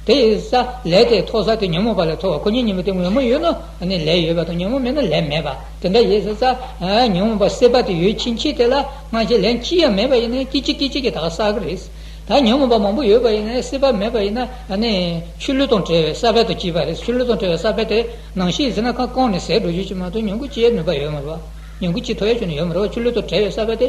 དེ་ཡིན་ཙང་ལས་དེ་མཐོ་ས་དེ་ཉོན་མོངས་པ་ལས་མཐོ་བ། ཁོ་གཉིས་གཉིས་པོ་དེ་ཉོན་མོངས་ཡོད་ན་ཨ་ནི་ལས་ཡོད་པ་དང་ཉོན་མོངས་མེད་ན་ལས་མེད་པ། དེ་འདྲ་ཡིན་ཙང་ཉོན་མོངས་པ་སྲེད་པ་དེ་ཡོད་ཕྱིན་ཆད་དེ་ལ་སྔར་གྱི་ལན་ཅི་ཡང་མེད་པ་ཡིན་ན་སྐད་ཅིག་སྐད་ཅིག་གིས་ད་ག་བསགས་ཀྱི་རེད། ད་ཉོན་མོངས་པ་མང་པོ་ཡོད་པ་ཡིན་ན་སྲེད་པ་མེད་པ་ཡིན་ན་ཨ་ནི་ཆུ་ལུད་དང་བྲལ་བའི་ས་བོན་དང་བཅས་པ་རེད། ཆུ་ལུད་དང་བྲལ་བའི་ས་བོན་དེ་ནམ་ཞིག་ཟིན་ན་ཁ་བསྐམས་ནས་ཟད་འགྲོ་རྒྱུ་ཅིག་མ་གཏོགས་ཉམས་རྒུད་ཅི་ཡང་ནུས་པ་ཡོད་མ་རེད་པ། ཉམས་རྒུད་ཅི་ཐོབ་ཡ་ཁྱོན་ནས་ཡོད་མ་རེད་པ། ཆུ་ལུད་དང་བྲལ་བའི་ས་བོན་དེ་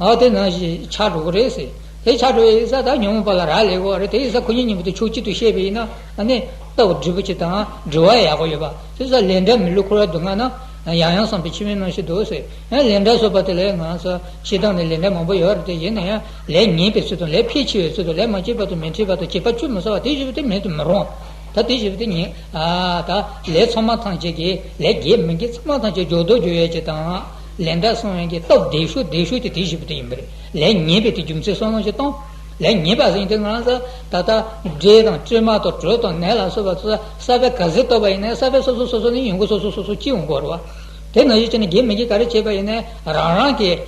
ཨ་དེ་ནམ་ཞིག་ཆག་འགྲོ་གི་རེད་ཟེར། དེ་ཆག་འགྲོ་ཡི་ས་ད་ཉོན་མོངས་པ་ལ་རག་ལས་དགོས་པ་རེད། དེ་ཡི་ས་ཁོ་གཉིས་གཉིས་པོ་དེ་ཕྱོགས་གཅིག་ཏུ་བཤད་པ་ཡིན་ན་ཨ་ནི་སྟབས་འགྲིག་པོ་ཅིག་དང་འགྲེལ་བ་ཡག་པོ་ཡོད་པ། དེ་ས་ལས་འབྲས་མི་བསླུ་འཁོར་བའི་སྡུག་བསྔལ་རྣམས། ཡང་ཡང་བསམས་པས་ཕྱི་མའི་རྣམ་ཤེས་འདུག་ཟེར། ཡང་ལས་འབྲས་སོགས་པ་དེ་ལས་ང་ཚོ་སྤྱིར་བཏང་ནས་ལས་འབྲས་མང་པོ་ཡོད་རེད། དེ་ཡིན་ན་ཡང་ལས་ངན་པའི་ཚུལ་དང་ལས་འཕེལ་ཆེ་བའི་ཚུལ་དང་ལས་མ་བྱས་བར་དུ་མི་འཕེལ་བར་དུ་བྱེད་པ་བཅུ་མི་གསོག་པ་དེ་བཞི་པོ་དེ་མེད་དུ་མི་རུང་། ད་དེ་བཞི་པོ་དེ་ངན། ཨ་ད་ལས་ཚང་མ་ཐམས་ཅད་ཀྱི་ལས་དགེ་མི་དགེ་ཚང་མ་ཐམས་ཅད་སྦྱོར་ལྡོག་སྦྱོར་ཡས་ཀྱི་དང་། ལས་འབྲས་སོང་ཡས་ཀྱི་སྟོབས་ལྡན་ཤོས་ལྡན་ཤོས་ཀྱི་དེ་བཞི་པོ་དེ་ཡིན་པ་རེད། ལས་ངན་པའི་དེ་རྒྱུ་མཚན་བསམ་བློ་ཞིག་བཏང་། ལས་ངན་པ་ཟེར་དེ་ང་ཚོ་ད་ལྟ་འདྲེ་དང་དྲི་མ་དང་དྲོད་དང་ནད་ལ་སོགས་པ་ཚོ་ས་བོན་ག་ཚོད་བཏབ་པ་ཡིན་ན་ས་བོན་སོ་སོ་སོ་སོ་ནས་ཡོང་གི་སོ་སོ་སོ་སོ་སྐྱེ་འོང་གི་རེད་པ། དེ་ནང་བཞིན་བྱས་ནས་དགེ་མི་དགེ་ག་རེ་བྱས་པ་ཡིན་ན་རང་རང་གིས་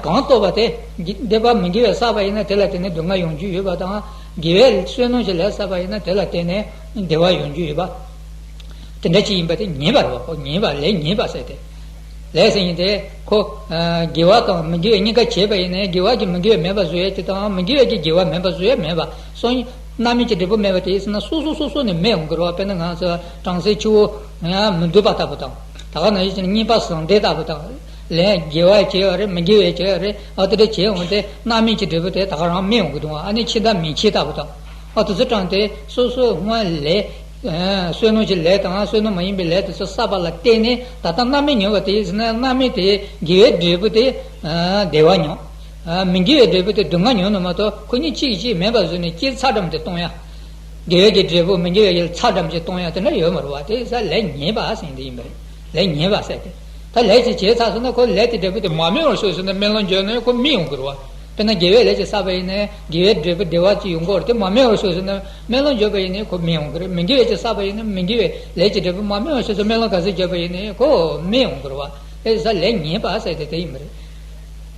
གང་བཏབ་པ་དེ་འདོད་པ་མི་དགེ་བའི་བསགས་པ་ཡིན་ན་དེ་ལ་བརྟེན་ནས་སྡུག་བསྔལ་ཡོང་རྒྱུ་ཡོད་པ་དང་། དགེ་བའི་བསོད་ནམས་ཀྱི་ལས་བསགས་པ་ཡིན་ན་དེ་ལ་བརྟེན་ནས་བདེ་བ་ཡོང་རྒྱུ་ཡོད་པ། དེ་འདྲ་ཅིག་ཡིན་པ་དེ་ངན་པ་རེད་པ། ཁོ་ངན་པ་ལས་ངན་པ་ཟེར་ཏེ། ལས་ཟེར་མཁན་དེ་ཁོ་དགེ་བ་དང་མི་དགེ་བ་གཉིས་ཀ་བྱས་པ་ཡིན་ནའི་དགེ་བ་གིས་མི་དགེ་བ་མེད་པ་བཟོ་ཡས་དེ་དང་མི་དགེ་བ་གིས་དགེ་བ་མེད་པ་བཟོ་ཡས་མེད་པ། སོ་རྣམ་སྨིན་གྱི་འབྲས་བུ་མེད་པ་དེ་ཡིན་ཟེར་ན་སོ་སོ་སོ་སོ་ནས་མེད་འོང་གི་རེད་པ། དཔེར་ན་ང་ཚོ་བྲམ་ཟེ་ཆུ་བོ་མི་འདུག་པ་ལྟ་བུ་དང་། ད་ག་ནང་བཞིན་གཉིས་པ་ཟང་ལྡན་ལྟ་བུ་དང་། ལས་དགེ་བ་བྱས་པ་རེད། མི་དགེ་བ་བྱས་པ་རེད། ཨ་དེ་འདྲ་བྱས་འོང་དེ་རྣམ་སྨིན་གྱི་འབྲས་བུ་དེ་ད་ག་རང་སྨིན་འོང་གི་འདུག་ཨ་ནི་ཕྱི་མཐའ་མེ་ཁྱེར་ལྟ་བུ་དང་། ཨ་དེ་ཚོ་དྲངས་ཏེ་སོ་སོའི་སྔོན་ལས་བསོད་ནམས་ཀྱི་ལས་དང་བསོད་ནམས་མ་ཡིན་པའི་ལས་དེ་ཚོ་བསགས་པ་ལ་བརྟེན་ནས་ད་ལྟ་རྣམ་སྨིན་མྱོང་བ་དེ་ཡིན་ཟེར་ན་རྣམ་སྨིན་དེ་དགེ་བའི་འབྲས་བུ་དེ་བདེ་བ་མྱོང་། མི་དགེ་བའི་འབྲས་བུ་དེ་སྡུག་བསྔལ་མྱོང་ནས་མ་གཏོགས་ཁོ་གཉིས་གཅིག་གིས་གཅིག་མེད་པ་བཟོས་ནས་སྐྱེ་ཚར་འགྲམ་དེ་གཏོང་ཡ། དགེ་བའི་གི་འབྲས་བུ་མི་དགེ་བའི་གི་ཚར་འགྲམ་ཅིག་གཏོང་ཡ་དེ་འདྲ་ཡོད་མ་རེད་པ། དེ་ས་ལས་ངན་པ་ཟེར་དེ་ཡིན་པ་རེད། ལས་ངན་པ་ཟེར་དེ། ད་ལས་ཅིག་བྱས་ཚར་སོང་ན་ཁོ་ལས་དེ་འབྲས་བུ་དེ་མ་སྨིན་པར་སོང་ཟེར་ན་སྨིན་ལམ་འཇོག་ནས་ཁོ་སྨིན་ཡོང་གི་རེད་པ། དཔེར་ན་དགེ་བའི་ལས་ཅིག་བསགས་པ་ཡིན་ནའི་དགེ་བའི་འབྲས་བུ་བདེ་བ་ཅིག་ཡོང་གི་རེད། དེ་མ་སྨིན་པར་སོང་ཟེར་ན་སྨིན་ལམ་འཇོག་པ་ཡིན་ནའི་ཁོ་སྨིན་ཡོང་གི་རེད། མི་དགེ་བའི་ཅིག་བསགས་པ་ཡིན་ནའི་མི་དགེ་བའི་ལས་ཀྱི་འབྲས་བུ་མ་སྨིན་པར་སོང་ཟེར་སྨིན་ལམ་ག་ཚོད་འཇོག་པ་ཡིན་ནའི་ཁོ་སྨིན་ཡོང་གི་རེད་པ། དེ་ས་ལས་ངན་པ་ཟེར་དེ་དེ་ཡིན་པ་རེད།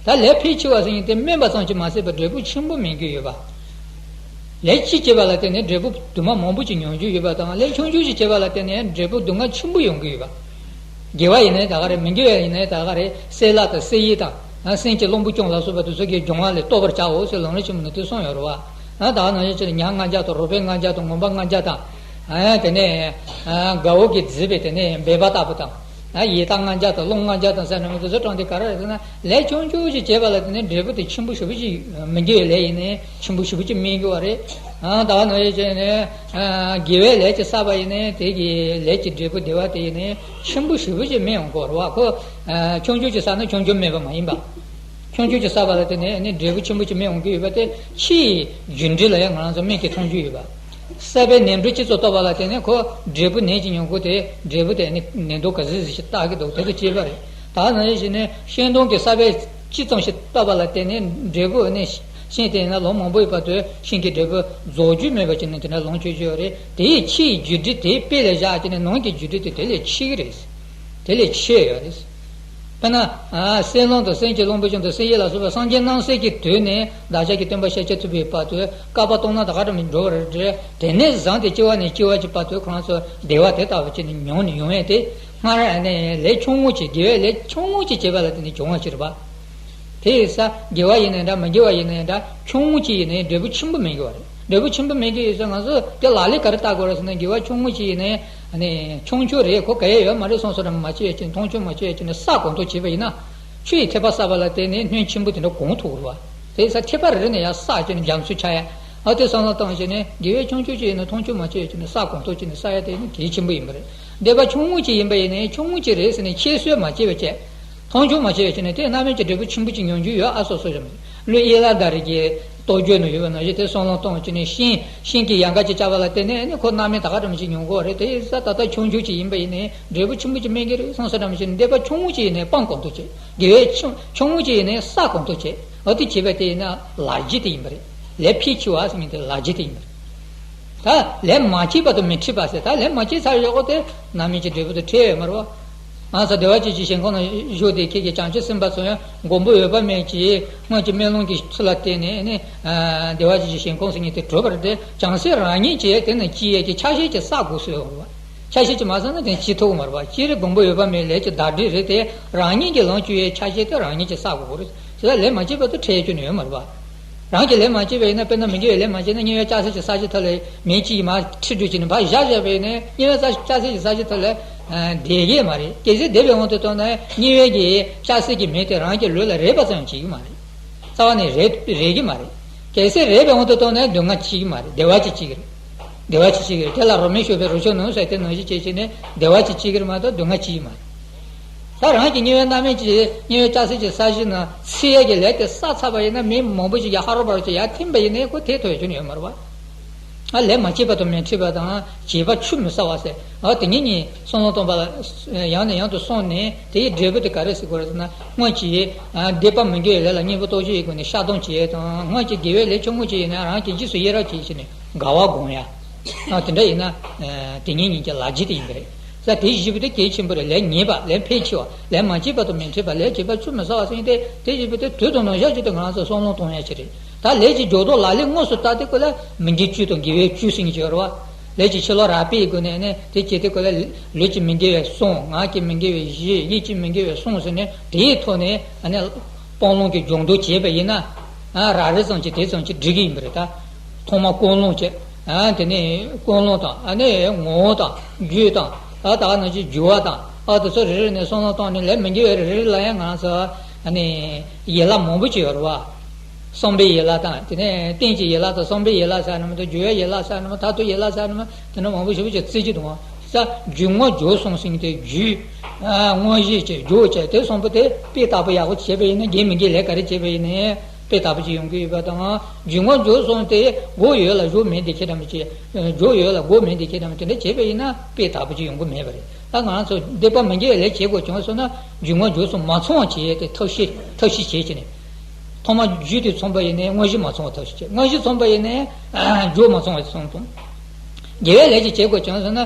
ད་ལས་ཕལ་ཆེ་བ་ཟེར་མཁན་དེ་དམན་པ་ཙམ་གྱིས་མ་ཟད་པར་འབྲས་བུ་ཆེན་པོ་སྨིན་གྱི་ཡོད་པ། ལས་གཅིག་བྱས་པ་ལ་བརྟེན་ནས་འབྲས་བུ་དུ་མ་མང་པོ་ཅིག་མྱོང་རྒྱུ་ཡོད་པ་དང་། ལས་ཆུང་ཆུང་ཞིག་བྱས་པ་ལ་བརྟེན་ནས་འབྲས་བུ་སྡུག་བསྔལ་ཆེན་པོ་ཡོང་གི་ཡོད་པ། དགེ་བ་ཡིན་ནའི་ད་ག་རེད། མི་དགེ་བ་ཡིན་ནའི་ད་ག་རེད། གསེར་ལ་དང་གསེར་ཡིག་དང་། སེམས་ཀྱི་གླང་པོ་སྐྱོང་ལ་སོགས་པ་དེ་ཚོ་གིས་སྦྱོང་བ་ལས་རྟོགས་པར་བྱའོ་ཟེར་ལམ་རིམ་ཆེན་མོ་ནང་དེ་གསུངས་ཡོད་རེད་པ། ད་ག་ནང་བཞིན་བྱས་ནས་མྱང་ལྔ་བརྒྱ་དང་། རོལ་པའི་ལྔ་བརྒྱ་དང་། མངོན་པ་ལྔ་བརྒྱ་དང་། ཨ་དེ་ནས་ཨ་དགའ་བོ་གིས་བརྫིས་པའི་དེ་ནས་འབད་པ་ལྟ་བུ་དང་། ཨ་ཡི་དྭགས་ལྔ་བརྒྱ་དང་། རླུང་ལྔ་བརྒྱ་དང་ཟེར་ནས་མི་དེ་ཚོ་དྲངས་ཏེ་ག་རེ་རེད་ཟེར་ན། ལས་ཆུང་ཆུང་ཞིག་བྱས་པ་ལ་དེ་ནས་འབྲས་བུ་དེ་ཆེན་པོ་ཞེ་པོ་ཅིག་མི་དགེ་བའི་ལས་ཡིན་ནའི་ཆེན་པོ་ཞེ་པོ་ཅིག་སྨིན་གྱི་ཡོད་རེད། ཨ་ད་ག་ནང་བཞིན་བྱས་ནས་ཨ་དགེ་བའི་ལས་ཅིག་བསགས་པ་ཡིན་ནའི་དེ་གི་ལས་ཀྱི་འབྲས་བུ་བདེ་བ་དེ་ཡིན་ནའི་ཆེན་པོ་ཞེ་པོ་ཅིག་སྨིན་ཡོང་གི་ཡོད་རེད་པ། ཁོ་ཨ་ཆུང་ཆུང་ཅིག་བསགས་ན་ཆུང་ཆུང་སྨིན་པ་མ་ཡིན་པ། ཆུང་ཆུང་ཅིག་བསགས་པ་ལ་བརྟེན་ནས་ནི་འབྲས་བུ་ཆེན་པོ་ཅིག་སྨིན་འོང་གི་ཡོད་པ་དེ་ཕྱིའི་རྒྱུ་འབྲས་ལ་ཡང་ང་རང་ཚོ་མིག་གིས་མཐོང་རྒྱུ་ཡོད་པ། བསགས་པའི་ནས་འབྲས་གཅིག་ཙམ་བཏབ་པ་ལ་བརྟེན་ནས་ཁོ་འབྲས་བུ་ནས་ཀྱི་མྱོང་གི་དེ་འབྲས་བུ་དེ་ནི་ནས་འདུག་ག་ཟིག་ཟིག་ཞིག་བཏགས་ཀྱི་འདུག་དེ་ཚོ་བྱས་པ་རེད། ད་ནང་བཞིན་བྱས་ནས་ཤིང་སྡོང་གི་བསགས་པའི་གཅིག་ཙམ་ཞིག་བཏབ་པ་ལ་བརྟེན་ནས་འབྲས་བུ་ནི་ཤིང་དེ་ཡིན་ན་ལོ་མང་པོའི་བར་དུ་ཤིང་གི་འབྲས་བུ་རྫོགས་རྒྱུ་མེད་པ་ཅིག་ནི་དེ་འདྲ་ལོངས་སྤྱོད་ཀྱི་ཡོད་རེད། དེའི་ཕྱིའི་རྒྱུ་འབྲས་དེའི་དཔེ་ལ་བཞག་ཅིག་ནི་ནང་གི་རྒྱུ་འབྲས་དེ་དེ་ལས་ཆེ་གི་རེད། དེ་ལས་ཆེ་ཡོད་རེད། དཔེར་ན། ཨ་གསེར་སྣང་དང་། སེམས་ཀྱི་གླང་པོ་སྐྱོང་དང་། གསེར་ཡིག་ལ་སོགས་པ་སངས་རྒྱས་རྣམ་སྲས་ཀྱི་དུས་ནས་བདག་ཅག་གི་སྟོན་པ་ཤཱཀྱ་ཐུབ་པའི་བར་དུ་བསྐལ་པ་སྟོང་ན་ད་ག་འདྲ་མི་འགྲོ་བར་འདྲ། དེ་ནས་བཟུང་སྟེ་སྐྱེ་བ་ནས་སྐྱེ་བ་གི་བར་དུ་ཁོ་རང་ཚོ་བདེ་བ་དེ་ལྟ་བུ་བྱས་ནས་མྱོང་ནས་ཡོང་ཡས་དེ། སྔར་ནས་ལས་ཆུང་ངུ་ཅིག་དགེ་བའི་ལས་ཆུང་ངུ་ཅིག་བྱས་པ་ལ་བརྟེན་ནས་བྱུང་བ་ཅིག་རེད་པ། དེ་ཡིན་ཙང་དགེ་བ་ཡིན་ནའི་འདྲ། མི་དགེ་བ་ཡིན་ནའི་འདྲ། ཆུང་ངུ་ཅིག་ཡིན་ནའི་འབྲས་བུ་ཆེན་པོ་སྨིན་གྱི་ཡོད་རེད། འབྲས་བུ་ཆེན་པོ་སྨིན་གྱི་ཡོད་ཙང་ང་ཚོས་དེ་ལག་ལེན་ག་རེ་བསྟར་དགོས་རེད་ཟེར་ན། དགེ་བ་ཆུང་ངུ་ཅིག་ཡིན་ནའི་ཨ་ནི་ཆུང་ཆུང་རེད། ཁོ་ག་ཡེ་ཡོད་མ་རེད་བསམ་བསམ་འདྲ་མ་བྱེད་ཡ་བྱས་ནས། མཐོང་ཆུང་མ་བྱེད་ཡ་བྱས་ནས་བསགས་གོང་ཐུབ་བྱས་པ་ཡིན་ན། ཆུ་ཡི་ཐེག་པ་བསགས་པ་ལ་བརྟེན་ནས་སྣོད་ཆེན་པོ་དེ་འདྲ་གོང་ཐུབ་རེད་པ། དེ་ཡིན་ཙང་ཐེག་པ་རེ་རེ་ནས་ཡར་བསགས་བྱས་ནས་རྒྱ་མཚོ་ཆགས་ཡ། ཨ་དེ་བསམ་བློ་བཏང་བྱས་ནས་དགེ་བའི་ཆུང་ཆུང་ཅིག་ཡིན་ན་མཐོང་ཆུང་མ་བྱེད་ཡ་བྱས་ནས་བསགས་གོང་ཐུབ་བྱས་ནས་བསགས་ཡ་དེ་ནི་གལ་ཆེན་པོ་ཡིན་པ་རེད། འདོད་པ་ཆུང་ངུ་ཅིག་ཡིན་པ་ཡིན་ནའི་ཆུང་ངུ་ཅིག་རེད་ཟེར་ནས་ཁྱད་གསོད་མ་བྱས་པ་བྱས། མཐོང་ཆུང་མ་བྱས་པ་བྱས་ནས་དེ་རྣམ་སྨིན་གྱི་འབྲས་བུ་ཆེན་པོ་ཅིག་མྱོང་རྒྱུ་ཡོད་ཨ་སོ་སོ་ཡང་མེད། ཀླུ་ཡི་ལ་དྭ་རི་གི་རྟོགས་བརྗོད་ནང་ཡོད་པ་ནང་བཞིན་དེ་བསམ་བློ་གཏོང་བྱས་ནས་ཤིང་ཤིང་གི་ཡལ་ག་ཅིག་བཅག་པ་ལ་བརྟེན་ནས་ཨ་ནི་ཁོ་རྣམ་སྨིན་ད་ག་འདྲ་མི་ཅིག་མྱོང་གི་ཡོད་རེད། དེ་ཡིན་ཙང་ད་ལྟ་ཆུང་ཆུང་ཅིག་ཡིན་པ་ཡིན་ནའི་འབྲས་བུ་ཆེན་པོ་ཅིག་སྨིན་གྱི་རེད་བསམ་བསམ་འདྲ་མི་བྱེད་ནས། འདོད་པ་ཆུང་ངུ་ཅིག་ཡིན་ནའི་སྤང་གོང་ཐུབ་བྱེད། དགེ་བའི་ཆུང་ཆུང་ངུ་ཅིག་ཡིན་ནའི་བསགས་གོང་ཐུབ་བྱེད། འོ་དེ་བྱེད་པ་དེ་ཡིན་ན་ལག་རྗེས་དེ་ཡིན་པ་རེད། ལས་ཕལ་ཆེ་བ་ཟེར་མཁན་དེ་ལག་རྗེས་དེ་ཡིན་པ་རེད། ད་ལས་མ་བྱས་པ་དང་མི་འཕྲད་པ་ཟེར། ད་ལས་མ་བྱས་ཚར་ཡོད་གོ་དེ་རྣམ་སྨིན་གྱི་འབྲས་བུ་དང་འཕྲད་ཡོད་མ་རེད་བ། ང་ཚོ་བདེ་བ་ཅན་གྱི་ཞིང་ཁམས་ན་བཞུགས་ཏེ་ཁྱེད་ཀྱི་བྱང་ཆུབ་སེམས་དཔའ་ཚོ་ཡང་མགོན་པོ་འོད་དཔག་མེད་ཀྱིས་སྔོན་གྱི་སྨོན་ལམ་གྱི་ཚུལ་ལ་བརྟེན་ནས་ནི་བདེ་བ་ཅན་གྱི་ཞིང་ཁམས་ཟེར་མཁན་དེ་གྲུབ་པ་རེད་དེ། བྱང་སེམས་རང་ཉིད་ཀྱིས་དེ་ནི་སྐྱེ་ཡས་ཀྱི་ཆ་ཤས་ཅིག་བསགས་དགོས་སོ་བ། ཆ་ཤས་ཅིག་མ་བསགས་ན་དེ་སྐྱེ་ཐུབ་ཀྱི་མ་རེད་བ། སྤྱིར་མགོན་པོ་འོད་དཔག་མེད་ལས་ཀྱི་བདག་འབྲས་རེད་དེ། རང་ཉིད་ཀྱི་ལོངས་སྤྱོད་ཡས་ཆ་ཤས་དེ་རང་ཉིད་ཀྱིས་བསགས་དགོས་རེད། དེ་ལ་ལས་མ་བྱས་པ་དེ་འཕྲད་རྒྱུ་ནི་ཡོད་མ་རེད་བ། རང་གིས་ལས་མ་བྱས་པ་ཡིན་ན། དཔེར་ན་མི་དགེ་བའི་ལས་མ་བྱས་ན་དམྱལ་བའི་ལྕགས་སྲེག་གི་ས་གཞི་ཐོག་ལ་མེ་གཅིག་མར་འཁྲིགས་འགྲོ་བྱས་ནས་ཕར་བཞག་བཞག་པ་ཡིན་ན་དམྱལ་བའི་ལྕགས་སྲེག་གི་ས་གཞི་ཐོག་ལ་བསྡད་ཀྱི་མ་རེད། གལ་སྲིད་བསྡད་པའི་དབང་དུ་བཏང་ན་དམྱལ་བའི་གི་ལྕགས་སྲེག་གི་མེ་དེ་རང་གི་ལུས་ལ་རེག་པ་ཙམ་བྱེད་ཀྱི་མ་རེད། རྩ་བ་ནས་རེག་རེག་གི་མ་རེད། གལ་སྲིད་རེག་པའི་དབང་དུ་བཏང་ན་སྡུག་བསྔལ་སྐྱེ་གི་མ་རེད། བདེ་བ་ཅིག་སྐྱེ་གི་རེད། བདེ་བ་ཅིག་སྐྱེ་གི་རེད། དེ་ལ་རོ་མས་ཞོག་པའི་རོ་ཁྱོག་ནོན་ཟེར་དེ་ནང་བཞིན་བྱས་བྱས་ནས་བདེ་བ་ཅིག་སྐྱེ་གི་རེད་མ་གཏོགས་སྡུག་བསྔལ་སྐྱེ་གི་མ་རེད། ད་རང་གི་དམྱལ་བའི་རྣམ་སྨིན་གྱི་དམྱལ་བའི་ལྕགས་སྲེག་གི་ས་གཞི་ནང་འཚིག་ཡས་ཀྱི་ལས་དེ་བསགས་ཚར་བ་ཡིན་ན། མི་མང་པོ་ཞིག་ཡར་ཧ་རོ་བ་རོ་ཅིག་ཡར་ཐིམ་པ་ཡིན་ན་ཁོ་དེ་ཐོབ་ཡ་ཁྱོན་ནས་ཡོད་མ་རེད་བ། ཨ་ལས་མ་བྱས་པ་དང་མི་འཕྲད་པ་དང་། བྱས་པ་ཆུད་མི་ཟ་བ་ཟེར། ཨ་དེ་ཉིད་ཉིད་བསམ་བློ་གཏོང་བ་ལ་ཡང་ནས་ཡང་དུ་སོང་ནས། དེའི་འབྲས་བུ་དེ་ག་རེ་ཟེར་དགོས་རེད་ཟེར་ན། སྔོན་གྱི་ཨ་སྡིག་པ་མི་དགེ་བའི་ལས་ལ་གཉེན་པོ་རྟོག་ཞིབ་ཀྱི་སྒོ་ནས་བཤགས་སྡོམ་བྱེད་ཡས་དང་། སྔོན་གྱི་དགེ་བའི་ལས་ཆུང་ངུ་ཅིག་ཡིན་ན་རང་གི་རྗེས་སུ་ཡི་རང་བྱེད་བྱས་ནས་དགའ་བ་སྒོམ་ཡ། ཨ་དེ་འདྲ་ཡིན་ན་ཨ་དེ་ཉིད་ཉིད་ཀྱི་ལག་རྗེས་དེ་ཡིན་པ་རེད། ས་དེ་བཞི་པོ་དེ་གལ་ཆེན་པོ་རེད། ལས་ཉེས་པ། ལས་ཕལ་ཆེ་བ། ལས་མ་བྱས་པ་དང་མི་འཕྲད་པ། ལས་བྱས་པ་ཆུད་མི་ཟ་བ་ཟེར་མཁན་དེ། དེ་བཞི་པོ་དེ་དུས་དང་རྣམ་གཞག་ཅིག་ཏུ་ང་རང་ཚོ་བསམ་བློ་གཏོང་ཡ་ཅིག་རེད། ད་ལས་ཀྱི་འཇུག་ལྡོག་ལག་ལེན་དངོས་སུ་བསྟར་དུས་སྐབས་ལ་མི་དགེ་བཅུ་དང་དགེ་བའི་བཅུ་ཟེར་མཁན་ཅིག་ཡོད་རེད་བ། ལས་ཀྱི་ཕྱི་ལོགས་རགས་པའི་སྒོ་ནས་ནི་དེ་བྱེད་དུས་སྐབས་ལ་ལུས་ཀྱི་མི་དགེ་བའི་གསུམ། ངག་གི་མི་དགེ་བའི་བཞི། ཡིད་ཀྱི་མི་དགེ་བའི་གསུམ་ཟེར་ནས། དེའི་ཐོག་ནས་ཨ་ནི་སྤང་བླང་གི་སྦྱོང་བརྡར་བྱས་པ་ཡིན་ན། ཨ་རགས་རིམ་ཙམ་ཅིག་དེ་ཙམ་ཅིག་འགྲིག་གི་ཡིན་པ་རེད། ད་ཐོག་མ་ཀུན་སློང་བྱས། ཨ་དེ་ནས་ཀུན་སློང་དང་། ཨ་ནི་ངོ་བོ་དང་། རྒྱུད་དང་། ཨ་ད་ག་ནང་བཞིན་འགྱུར་བ་དང་། ཨ་དེ་ཚོ་རེ་རེ་ནས་བསམ་བློ་བཏང་ནས། ལས་མི་དགེ་བའི་རེ་རེ་ལ་ཡང་ང་ཚོ་ཨ་ནི་ཡན་ལག་མང་པོ་ཅིག་ཡོད་རེད་བ། བསམ་པའི་ཡན་ལག་དང་། དེ་ནས་རྟེན་གྱི་ཡན་ལག་དང་། བསམ་པའི་ཡན་ལག་ཟེར་ནི་མ་གཏོགས། འགྱུར་བའི་ཡན་ལག་ཟེར་ནི་མ། མཐར་ཐུག་ཡན་ལག་ཟེར་ནི་མ། དེ་འདྲ་མང་པོ་ཞེ་པོ་ཅིག་བརྩི་རྒྱུ་འདུག་ཨང་། ས་རྒྱུ་དངོས་འཇུག་གསུམ་ཟེར་མཁན་དེ། རྒྱུ། ཨ་དངོས་གཞི་བྱས། འཇུག་བྱས། དེ་གསུམ་པོ་དེ་དཔེ་ལྟ་བུ་ཡག་པོ་བྱས་པ་ཡིན་ན། དགེ་མི་དགེ་ལས་ག་རེ་བྱས་པ་ཡིན་ན་དཔེ་ལྟ་བུ་ཅིག་ཡོང་གི་ཡོད་པ་དང་། རྒྱུ་དངོས་འཇུག་གསུམ་དེ་སྒོ་ཡོད་ལ་གཞོགས་མེད་དེ་ཁྱེད་དམ་བྱས། རྒྱུ་ཡོད་ལ་སྒོ་མེད་དེ་ཁྱེད་དམ། དེ་འདྲ་བྱས་པ་ཡིན་ན་དཔེ་ལྟ་བུ་ཅིག་ཡོང་གི་མེད་པ་རེད། ད་ང་ཚོ་སྡིག་པ་མི་དགེ་བའི་ལས་བྱེད་དགོས་བྱུང་སོང་ན། རྒྱུ་དངོས་འཇུག་གསུམ་མ་ཚང་བ་བྱས་ཏེ་ཐབས་ཤེས་ཐབས་ཤེས་བྱས་བྱས་ནས། ཐོག་མར་རྒྱུ་དེ་ཚང་པ་ཡིན་ནའི་དངོས་གཞི་མ་ཚང་བ་ཐབས་ཤེས་བྱེད། དངོས་གཞི་ཚང་པ་ཡིན་ནའི་རྒྱུ་མ་ཚང་བ་ཚང་བཏང་། དགེ་བའི་ལས་ཅིག་བྱེད་དགོས་བྱུང་སོང་ན།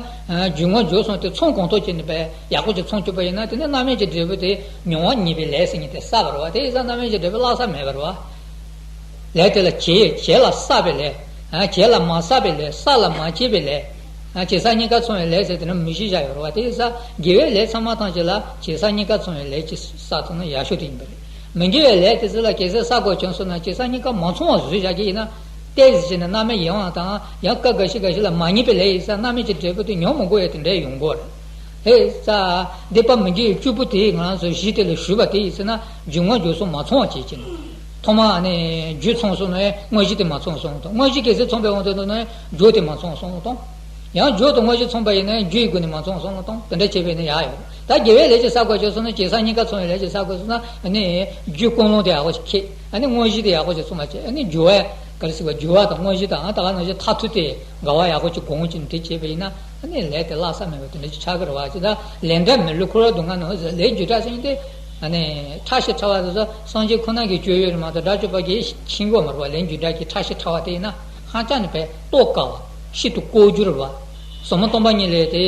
རྒྱུ་དངོས་འཇུག་གསུམ་དེ་ཚང་གང་ཐུབ་བྱས་ནས་པས་ཡག་པོ་ཅིག་ཚང་བཅུག་པ་ཡིན་ན། དེ་ནི་རྣམ་སྨིན་གྱི་འབྲས་བུ་དེ་མྱོང་བ་ཉེས་པའི་ལས་ཟེར་མཁན་དེ་བསགས་པ་རེད་བ། དེ་ཡིན་ཙང་རྣམ་སྨིན་གྱི་འབྲས་བུ་བརླག་ས་མེད་པ་རེད་བ། ལས་དེ་ལ་བྱེད། བྱེད་ལ་བསགས་པའི་ལས། ཨ་བྱེད་ལ་མ་བསགས་པའི་ལས། བསགས་ལ་མ་བྱས་པའི་ལས། ཨ་བྱེད་བསགས་གཉིས་ཀ་ཚང་བའི་ལས་ཟེར་དེ་ནི་མི་ཤེས་བཞག་ཡོད་རེད་བ། དེ་ཡིན་ཙང་དགེ་བའི་ལས་ཚང་མ་ཐམས་ཅད་ལ་བྱེད་བསགས་གཉིས་ཀ་ཚང་བའི་ལས་ཅིག་བསགས་ཐུབ་ན་ཡག་ཤོས་དེ་ཡིན་པ་རེད། མི་དགེ་བའི་ལས་དེ་ཚོ་ལ་གལ་སྲིད་བསགས་དགོས་བྱུང་སོང་ན། བྱེད་བསགས་གཉིས་ཀ་མ་ཚང་བ་བཟོས་བཞག་གི་ཡིན་ན། ཏོག་ཙམ་བྱས་ནས་རྣམ་སྨིན་ཡལ་བ་དང་། ཡང་སྐབས་འགའ་ཤས་འགའ་ཤས་ལ་མ་ཉེས་པའི་ལས་ཡིན་ཙང་རྣམ་སྨིན་གྱི་འབྲས་བུ་དེ་མྱོང་མི་དགོས་ཡ་དེ་འདྲ་ཡོང་གི་རེད། དེ་ཡིན་ཙང་སྡིག་པ་མི་དགེ་བཅུ་པོ་དེ་ང་རང་ཚོ་གཞི་དེ་ལ་ཞུགས་པ་དེ་ཡིན་ཟེར་ན། རྒྱུ་དངོས་འཇུག་གསུམ་མ་ཚང་བ་བྱེད་ཀྱི་ནི། ཐོག་མ་ནས་རྒྱུ་ཚང་སོང་ན་དངོས་གཞི་དེ་མ་ཚང་སོང་དང་། དངོས་གཞི་གལ་སྲིད་ཚང་པའི་དབང་དུ་བཏང་ན་རྒྱུ་དེ་མ་ཚང་སོང་དང་། ཡང་རྒྱུ་དང་དངོས་གཞི་ཚང་པ་ཡིན་ན་རྒྱུའི་སྒོ་ནས་མ་ཚང་སོང་དང་། དེ་འདྲ་བྱས་པས་ན་ཡག་ཡོད། ད་དགེ་བའི་ལས་ཅིག་བསགས་དགོས་བྱུང་སོང་ན། བྱེད་བསགས་གཉིས་ཀ་ཚང་བའི་ལས་ཅིག་བསགས་དགོས་སོང་ན། ཨ་ནི་རྒྱུ་ཀུན་སློང་དེ་ཡག་པོ་ཞིག་འཁྱེར། ཨ་ནི་དངོས་གཞི་དེ་ཡག་པོ་ཞིག་ཚང་བ་བྱེད། ཨ་ནི་འགྱུར་བ་ག་རེ་ཟེར་བ། འགྱུར་བ་དང་དངོས་གཞི་དང་། ཨ་ད་ག་ནང་བཞིན་མཐར་ཐུག་དེ་དགའ་བ་ཡག་པོ་ཞིག་སྒོམ་བྱས་ནས་དེ་བྱས་པ་ཡིན་ན། ཨ་ནི་ལས་དེ་བརླག་ས་མེད་པ་དེ་འདྲ་ཅིག་ཆགས་ཀྱི་རེད་བ། ཅི་ད་ལས་འབྲས་མི་བསླུ་འཁོར་བ་སྡུག་བསྔལ་ནང་ཟེར། ལས་རྒྱུ་འབྲས་ཟེར་མཁན་དེ་ཨ་ནི་ཕྲ་ཞིང་ཕྲ་བ་དེ་ཚོ་སངས་རྒྱས་ཁོ་ན་གི་སྤྱོད་ཡུལ་རེད་མ་གཏོགས། དགྲ་བཅོམ་པ་གིས་མཁྱེན་གྱི་མ་རེད་བ། ལས་རྒྱུ་འབྲས་ཀྱི་ཕྲ་ཞིང་ཕྲ་བ་དེ་ཡིན་ན་ཧ་ཅང་ནས་པས་རྟོགས་དཀའ་བ། ཤིན་ཏུ་ལྐོག་གྱུར་བ། ཟབ་མོ་སྟོང་པ་ཉིད་ལས་དེ་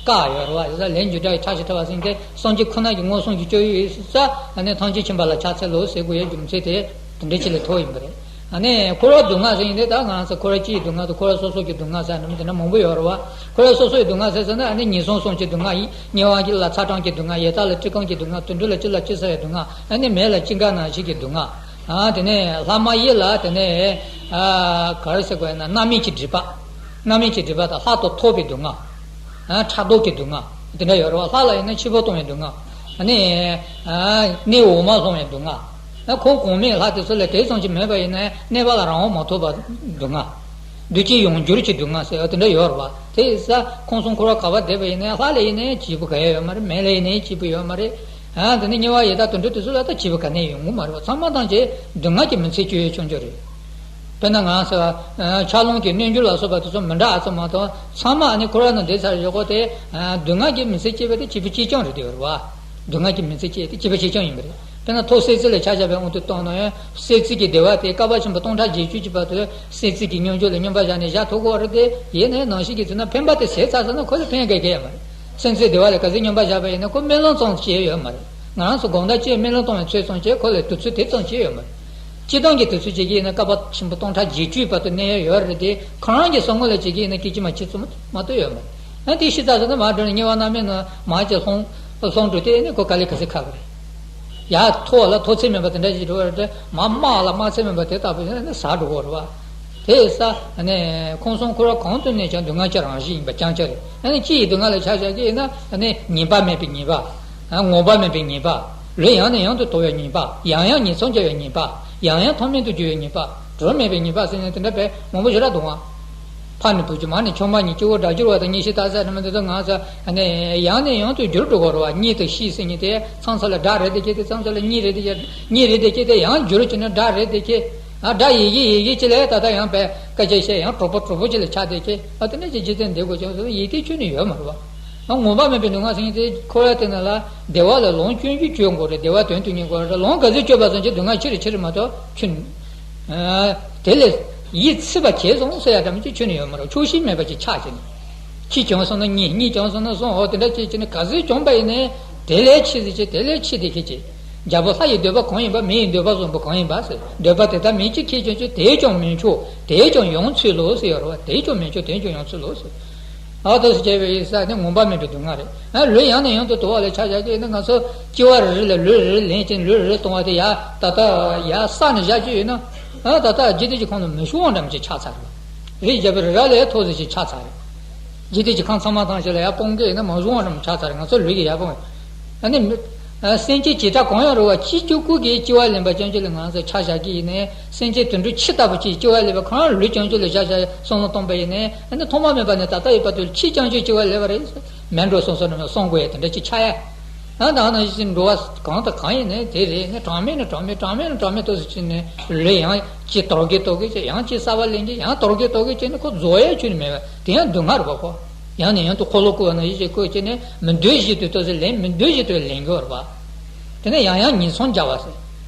བཀག་ཡོད་རེད་བ། ཡིན་ཙང་ལས་རྒྱུ་འབྲས་ཀྱི་ཕྲ་ཞིང་ཕྲ་བ་ཟེར་མཁན་དེ་སངས་རྒྱས་ཁོ་ན་གི་མངོན་སུམ་གྱི་སྤྱོད་ཡུལ་ཡིན་ཙང་། ཨ་ནི་ཐམས་ཅད་མཁྱེན་པ་ལ་ཕྱག་འཚལ་ལོ་ཟེར་དགོས་ཡའི་རྒྱུ་མཚན་དེ་དེ་འདྲ་ཅིག་ལས་ཐོགས་ཡིན་པ་རེད། ཨ་ནི་འཁོར་བ་སྡུག་བསྔལ་ཟེར་མཁན་དེ་ད་ང་རང་ཚོ་འཁོར་བ་སྤྱིའི་སྡུག་བསྔལ་དང་། འཁོར་བ་སོ་སོ་གི་སྡུག་བསྔལ་ཟེར་ནི་དེ་འདྲ་མང་པོ་ཡོད་རེད་བ། འཁོར་བ་སོ་སོའི་སྡུག་བསྔལ་ཟེར་ཟེར་ན། ཨ་ནི་ངན་སོང་གསུམ་གྱི་སྡུག་བསྔལ་ཡིན། དམྱལ་བ་ལ་ཚ་གྲང་གི་སྡུག་བསྔལ། ཡི་དྭགས་ལ་བཀྲེས་སྐོམ་གྱི་སྡུག་བསྔལ། དུད་འགྲོ་ལ་གཅིན་ལ་གཅིན་ཟ་བའི་སྡུག་བསྔལ། ཨ་ནི་མེ་ལ་གཅིན་འགགས་ན་འཆི་གི་སྡུག་བསྔལ། ཨ་དེ་ནས་ལྷ་མ་ཡིན་ལ་དེ་ནས་ཨ་ག་རེ་ཟེར་དགོས་ན། རྣམ་སྨིན་གྱི་སྒྲིབ་པ། རྣམ་སྨིན་གྱི་སྒྲིབ་པ་དང་། ལྷ་དང་ཐོབ་པའི་སྡུག་བསྔལ། ཨ་ཕྲག་དོག་གི་སྡུག་བསྔལ་དེ་འདྲ་ཡོད་རེད་བ། ལྷ་ལ་ཡིན་ན་འཆི་འཕོ་ལྟུང་བའི་སྡུག་བསྔལ། ཨ་ནི་ཨ་གནས་འོག་མ་ལྷུང་བའི་སྡུག་བསྔལ། ཨ་ཁོང་གོང་མའི་ལྷ་དེ་ཚོ་ལ་དེ་ཙམ་ཅིག་མེད་པ་ཡིན་ན་གནས་པ་ལ་རང་དབང་མ་ཐོབ་པ་སྡུག་བསྔལ། འདུ་བྱེད་ཡོངས་གྱུར་གྱི་སྡུག་བསྔལ་ཟེར་བ་དེ་འདྲ་ཡོད་རེད་བ། དེ་ཡིན་ཙང་ཁམས་གསུམ་འཁོར་བ་ག་པར་བསྡད་པ་ཡིན་ནའི། ལྷ་ལ་ཡིན་ནའི་སྐྱིད་པོ་ག་ཡང་ཡོད་མ་རེད། མེ་ལ་ཡིན་ནའི་སྐྱིད་པོ་ཡོད་མ་རེད། ཨ་དེ་ནས་དམྱལ་བ་ཡི་དྭགས་དུད་འགྲོ་དེ་ཚོ་ལ་ད་སྐྱིད་པོ་ག་ནས་ཡོང་གི་མ་རེད་བ། ཚང་མ་ཐམས་ཅད་སྡུག་བསྔལ་གྱི་མུ་ཚད་སྤྱོད་ཡས་ཆུང་ཆུང་རེད། དཔེར་ན་ང་ཚོ་ཆར་རླུང་གི་རྣལ་འབྱོར་ལ་སོགས་པ་དེ་ཚོ་མི་འདྲ་ཨ་ཙམ་མ་གཏོགས། ཚང་མ་ཨ་ནི་འཁོར་བ་ནང་བསྡད་ཚར་ཡོད་གོ་དེ། སྡུག་བསྔལ་གྱི་མུ་ཚད་སྐྱེས་པ་དེ་སྐྱིད་པོ་གཅིག་རྐྱང་རེད་དེ་ཡོད་རེད་བ། སྡུག་བསྔལ་གྱི་མུ་ཚད་སྐྱེས་དེ་སྐྱིད་པོ་གཅིག་རྐྱང་ཡིན་པ་རེད། ན་ཐོག་གསེར་ཚིག་ལ་ཆ་བཞག་པའི་དབང་དུ་བཏང་ན་ཡང་གསེར་ཚིག་གི་བདེ་བ་དེ་བསྐལ་པ་ཆེན་པོ་སྟོང་ཕྲག་བརྒྱད་ཅུ་གྱི་བར་དུ་གསེར་ཚིག་གི་སྙོམས་འཇུག་ལ་སྙོམས་པར་བཞག་ནས་བཞག་ཐུབ་ཀྱི་ཡོད་རེད་དེ། ཡིན་ནའི་ནང་བཞིན་གྱི་ཚུལ་ན་འཕེན་པ་དེ་ཟད་ཚར་སོང་ན་ཁོ་ལ་ཕན་ག་གེ་ཡོད་མ་རེད། སེམས་ཅན་བདེ་བ་ལ་ག་ཚོད་སྙོམས་པར་བཞག་པ་ཡིན་ན་ཁོ་སྨོན་ལམ་ཙམ་བྱས་ཡོད་མ་རེད། ང་རང་ཚོ་དགོང་དག་ཅིག་སྨོན་ལམ་གཏོང་བའི་ཚོད་ཙམ་བྱས་ཁོ་ལ་དུས་ཚོད་དེ་ཙམ་བྱས་ཡོད་མ་རེད། སྤྱིར་བཏང་གི་དུས་ཚོད་ཅིག་ཡིན་ན་བསྐལ་པ་ཆེན་པོ་སྟོང་ཕྲག་བརྒྱད་ཅུའི་བར་དུ་གནས་ཡ་ཡོད་རེད་དེ། ཁོ་རང་གི་བསམ་བློ་ལ་ཅིག་ཡིན་ན་སྐད་ཅིག་མ་གཅིག་ཙམ་མ་གཏོགས་ཡོད་མ་རེད། ཨ་དེ་ཤི་ཚར་སོང་ན་མར་འགྲོ་ནས་དམྱལ་བ་མནར་མེད་ནང་མར་ཅིག་ལྷུང་ལྷུང་འགྲོ་དེ་ནི་ཁོ་དཀའ་ལས་ག་ཚོད་ཁག་པོ་རེད། ཡར་མཐོ་བ་ལ་མཐོ་ཚད་མེད་པ་དེ་འདྲ་ཞིག་འགྲོ་བ་རེད། མར་དམའ་བ་ལ་དམའ་ཚད་མེད་པ་དེ་ལྟ་བུ་ཡིན་ན་ཟག་འགྲོ་གི་རེད་བ། དེ་ས་ནས་ཁམས་གསུམ་འཁོར་བ་གང་དུ་གནས་ཀྱང་སྡུག་བསྔལ་གྱི་རང་བཞིན་ཡིན་པ་རྐྱང་རྐྱང་རེད། ཨ་ནི་སྤྱི་ཡི་སྡུག་བསྔལ་ལ་ཆ་བཞག་གི་ཡིན་ན་ཨ་ནི་ཉེས་པ་མེད་པའི་ཉེས་པ། ངོམས་པ་མེད་པའི་ཉེས་པ། ལུས་ཡང་ནས་ཡང་དུ་དོར་བའི་ཉེས་པ། ཡང་ཡང་ཉེས་ཚབས་འཇལ་བའི་ཉེས་པ། ཡང་ཡང་མཐོ་དམན་དུ་འགྱུར་བའི་ཉེས་པ། གྲོལ་མེད་པའི་ཉེས་པ་ཟེར་ནས་དེ་འདྲ་བས་མང་པོ་ཞེ་དྲག་འདུག་ཨང་། ཕ་ནས་བུ་གཅིག་མ་ནས་ཆུང་མ་གཉིས། སྐྱེ་བོ་དགྲ་བཅོམ་པ་དང་། གཉེན་བཤེས་སྟག་ཚང་ནི་མི་འདི་ཚོ་ང་ཚོ་ནས་ཡང་ནས་ཡང་དུ་འགྱུར་འགྲོ་གི་རེད་བ། གཉིས་དང་བཤིས་ཟེར་མཁན་དེ་མཚམས་མཚམས་ལ་དགྲ་རེད་དེ་སྐྱེ་དེ་མཚམས་མཚམས་ལ་གཉིས་རེད་དེ་སྐྱེ། གཉིས་རེད་དེ་སྐྱེ་དེ་ཡང་འགྱུར་བྱས་ནས་དགྲ་རེད་དེ་སྐྱེ། ཨ་དགྲ་ཡི་གེ་ཡི་གེ་ཅི་ལས་ད་ལྟ་ཡང་བས་སྐད་ཆ་བཤད་ཡང་གྲོགས་པོ་གྲོགས་པོ་ཅི་ལ་ཆགས་དེ་སྐྱེ། ཨ་དེ་འདྲ་ཅིག་འཇིག་རྟེན་འདི་གོ་ཅང་སོ་ཡི་དེ་ཁྱོན་ནས་ཡོད་མ་རེད་བ། ངོམས་པ་མེད་པའི་སྡུག་བསྔལ་ཟེར་མཁན་དེ་འཁོར་བ་དེ་ནང་ལ་བདེ་བ་ལ་ལོངས་སྤྱོད་རྒྱུ་སྤྱོད་དགོས་རེད། བདེ་བ་དོན་དུ་གཉེར་དགོས་རེད། ལོངས་ག་ཚོད་སྤྱོད་པ་ཙམ་གྱིས་སྡུག་བསྔལ་ཆེ་རུ་ཆེ་རུ་མ་གཏོགས་ཁྱོན། དེ་ལས་ཡིད་ཚིམ་པ་བྱས་སོང་ཟེར་ཡ་འདྲ་མི་ཅིག་ཁྱོན་ནས་ཡོད་མ་རེད། ཆོག་ཤེས་མེད་པ་ཅིག་ཆགས་བྱས་ནས། གཅིག་བྱུང་སོང་ན་གཉིས། གཉིས་བྱུང་སོང་ན་གསུམ། འོ་དེ་འདྲ་བྱས་བྱས་ནས་ག་ཚོད་བྱུང་པ་ཡིན་ནའི་དེ་ལས་ཆེ་ཟེར་བྱས་དེ་ལས་ཆེ་དེ་ཁྱེད་ཀྱིས། རྒྱལ་པོ་ལྷ་ཡི་འདོད་པ་གང་ཡིན་པ། མི་ཡི་འདོད་པ་བཟང་པོ་གང་ཡིན་པ་ཟེར། འདོད་པ་དེ་ལྟར་མིན་གཅིག་ཁྱེད་ཀྱང་ཆོག་དེས་ཀྱང་མི་ཆོག་དེས་ཀྱང་ཡང་ཚུལ་ལོག་ཟེར་ཡོད་རེད་བ། དེས་ཀྱང་མི་ཆོག་དེས་ཀྱང་ཡང་ཚུལ་ལོག་ཟེར། ཨ་ཏོ་སི་བྱས་པའི་ཡིན་ས་ནི་ངོམས་པ་མེད་པའི་སྡུག་བསྔལ་རེད། ཨ་ལུས་ཡང་ནས་ཡང་དུ་དོར་བ་ལ་ཆ་བཞག་གི་ཡིན་ན་ང་ཚོ་སྐྱེ་བ་རེ་རེ་ལ་ལུས་རེ་རེ་ལེན་གྱིན་ལུས་རེ་རེ་གཏོང་བ་དེ་ཡ་ད་ལྟ་ཡ་ས་ནས་བཞག་རྒྱུ་ཡིན་ན། ཨ་ད་ལྟ་འཇིག་རྟེན་གྱི་ཁམས་ལ་མི་ཤོང་བ་འདྲ་མི་ཅིག་ཆགས་ཚར་རེད། རིགས་བརྒྱ་པའི་རི་རབ་ལས་མཐོ་ཟེར་ཅིག་ཆགས་ཚར་རེད། འཇིག་རྟེན་གྱི་ཁམས་ཚང་མ་ཐམས་ཅད་ལ་ཡ་སྤོང་གི་ཡིན་ན་མ་བཟུང་བ་འདྲ་མི་ཆགས་ཚར་རེད། ང་ཚོ་ལུས་ཀྱི་ཡ་སྤོང་ཡོད། ཨ་ནི་མི། ཨ་སེམས་ཅན་བྱེ་བྲག་གང་ཡང་རུང་བ་གཅིག་གཅིག་པུ་གིས་སྐྱེ་བ་ལེན་པ་ཅང་ཅིག་ལ་ང་ཚོས་ཆ་བཞག་གི་ཡིན་ནའི། སེམས་ཅན་དུད་འགྲོ་ཁྱི་ལྟ་བུ་གཅིག་སྐྱེ་བ་ལེན་པ་ཁོ་རང་ལུས་ཅང་ཅིག་ལ་བཞག་བཞག་བསམ་བློ་གཏོང་པ་ཡིན་ནའི། ཨ་ནི་ཐོག་མ་མེད་པ་ནས་ད་ལྟ་ཡོད་པ་དུས་ཁྱི་ཅང་ཅིག་སྐྱེ་བ་ལེན་པ་རེད། མེད་འགྲོ་སོང་སོང་ནས་བསམ་དགོས་ཡ་དེ་འདྲ་ཅིག་ཆགས་ཡ། ཨ་ད་ནང་བཞིན་འགྲོ་བ་གང་དང་གང་ཡིན་ནའི་དེ་རེད། ནི་གྲངས་མེད་ནི་གྲངས་མེད་གྲངས་མེད་ནི་གྲངས་མེད་ཏོག་ཙམ་ཅིག་ནས་ལུས་ཡང་ཅིག་དོར་གི་དོར་གི་ཅིག་ཡང་ཅིག་གསར་པ་ལེན་གི་ཡང་དོར་གི་དོར་གི་ཅིག་ནི་ཁོ་རྫོགས་ཡ་ཁྱོན་ནས་མེད་པ་དེ་ཡང་སྡུག་བསྔལ་རེད་པ་ཁོ། ཡང་ནས་ཡང་དུ་འཁོར་ལོ་བསྐོར་བ་ནང་བཞིན་ཅིག་བསྐོར་ཅིག་ནས་མི་འདོད་བཞིན་དུ་ཏོག་ཙམ་ལེན། མི་འདོད་བཞིན་དུ་ལེན་གི་ཡོད་རེད་པ། དེ་ནས་ཡང་ཡང་ཉེས་མཚང་སྦྱར་བ་ཟེར།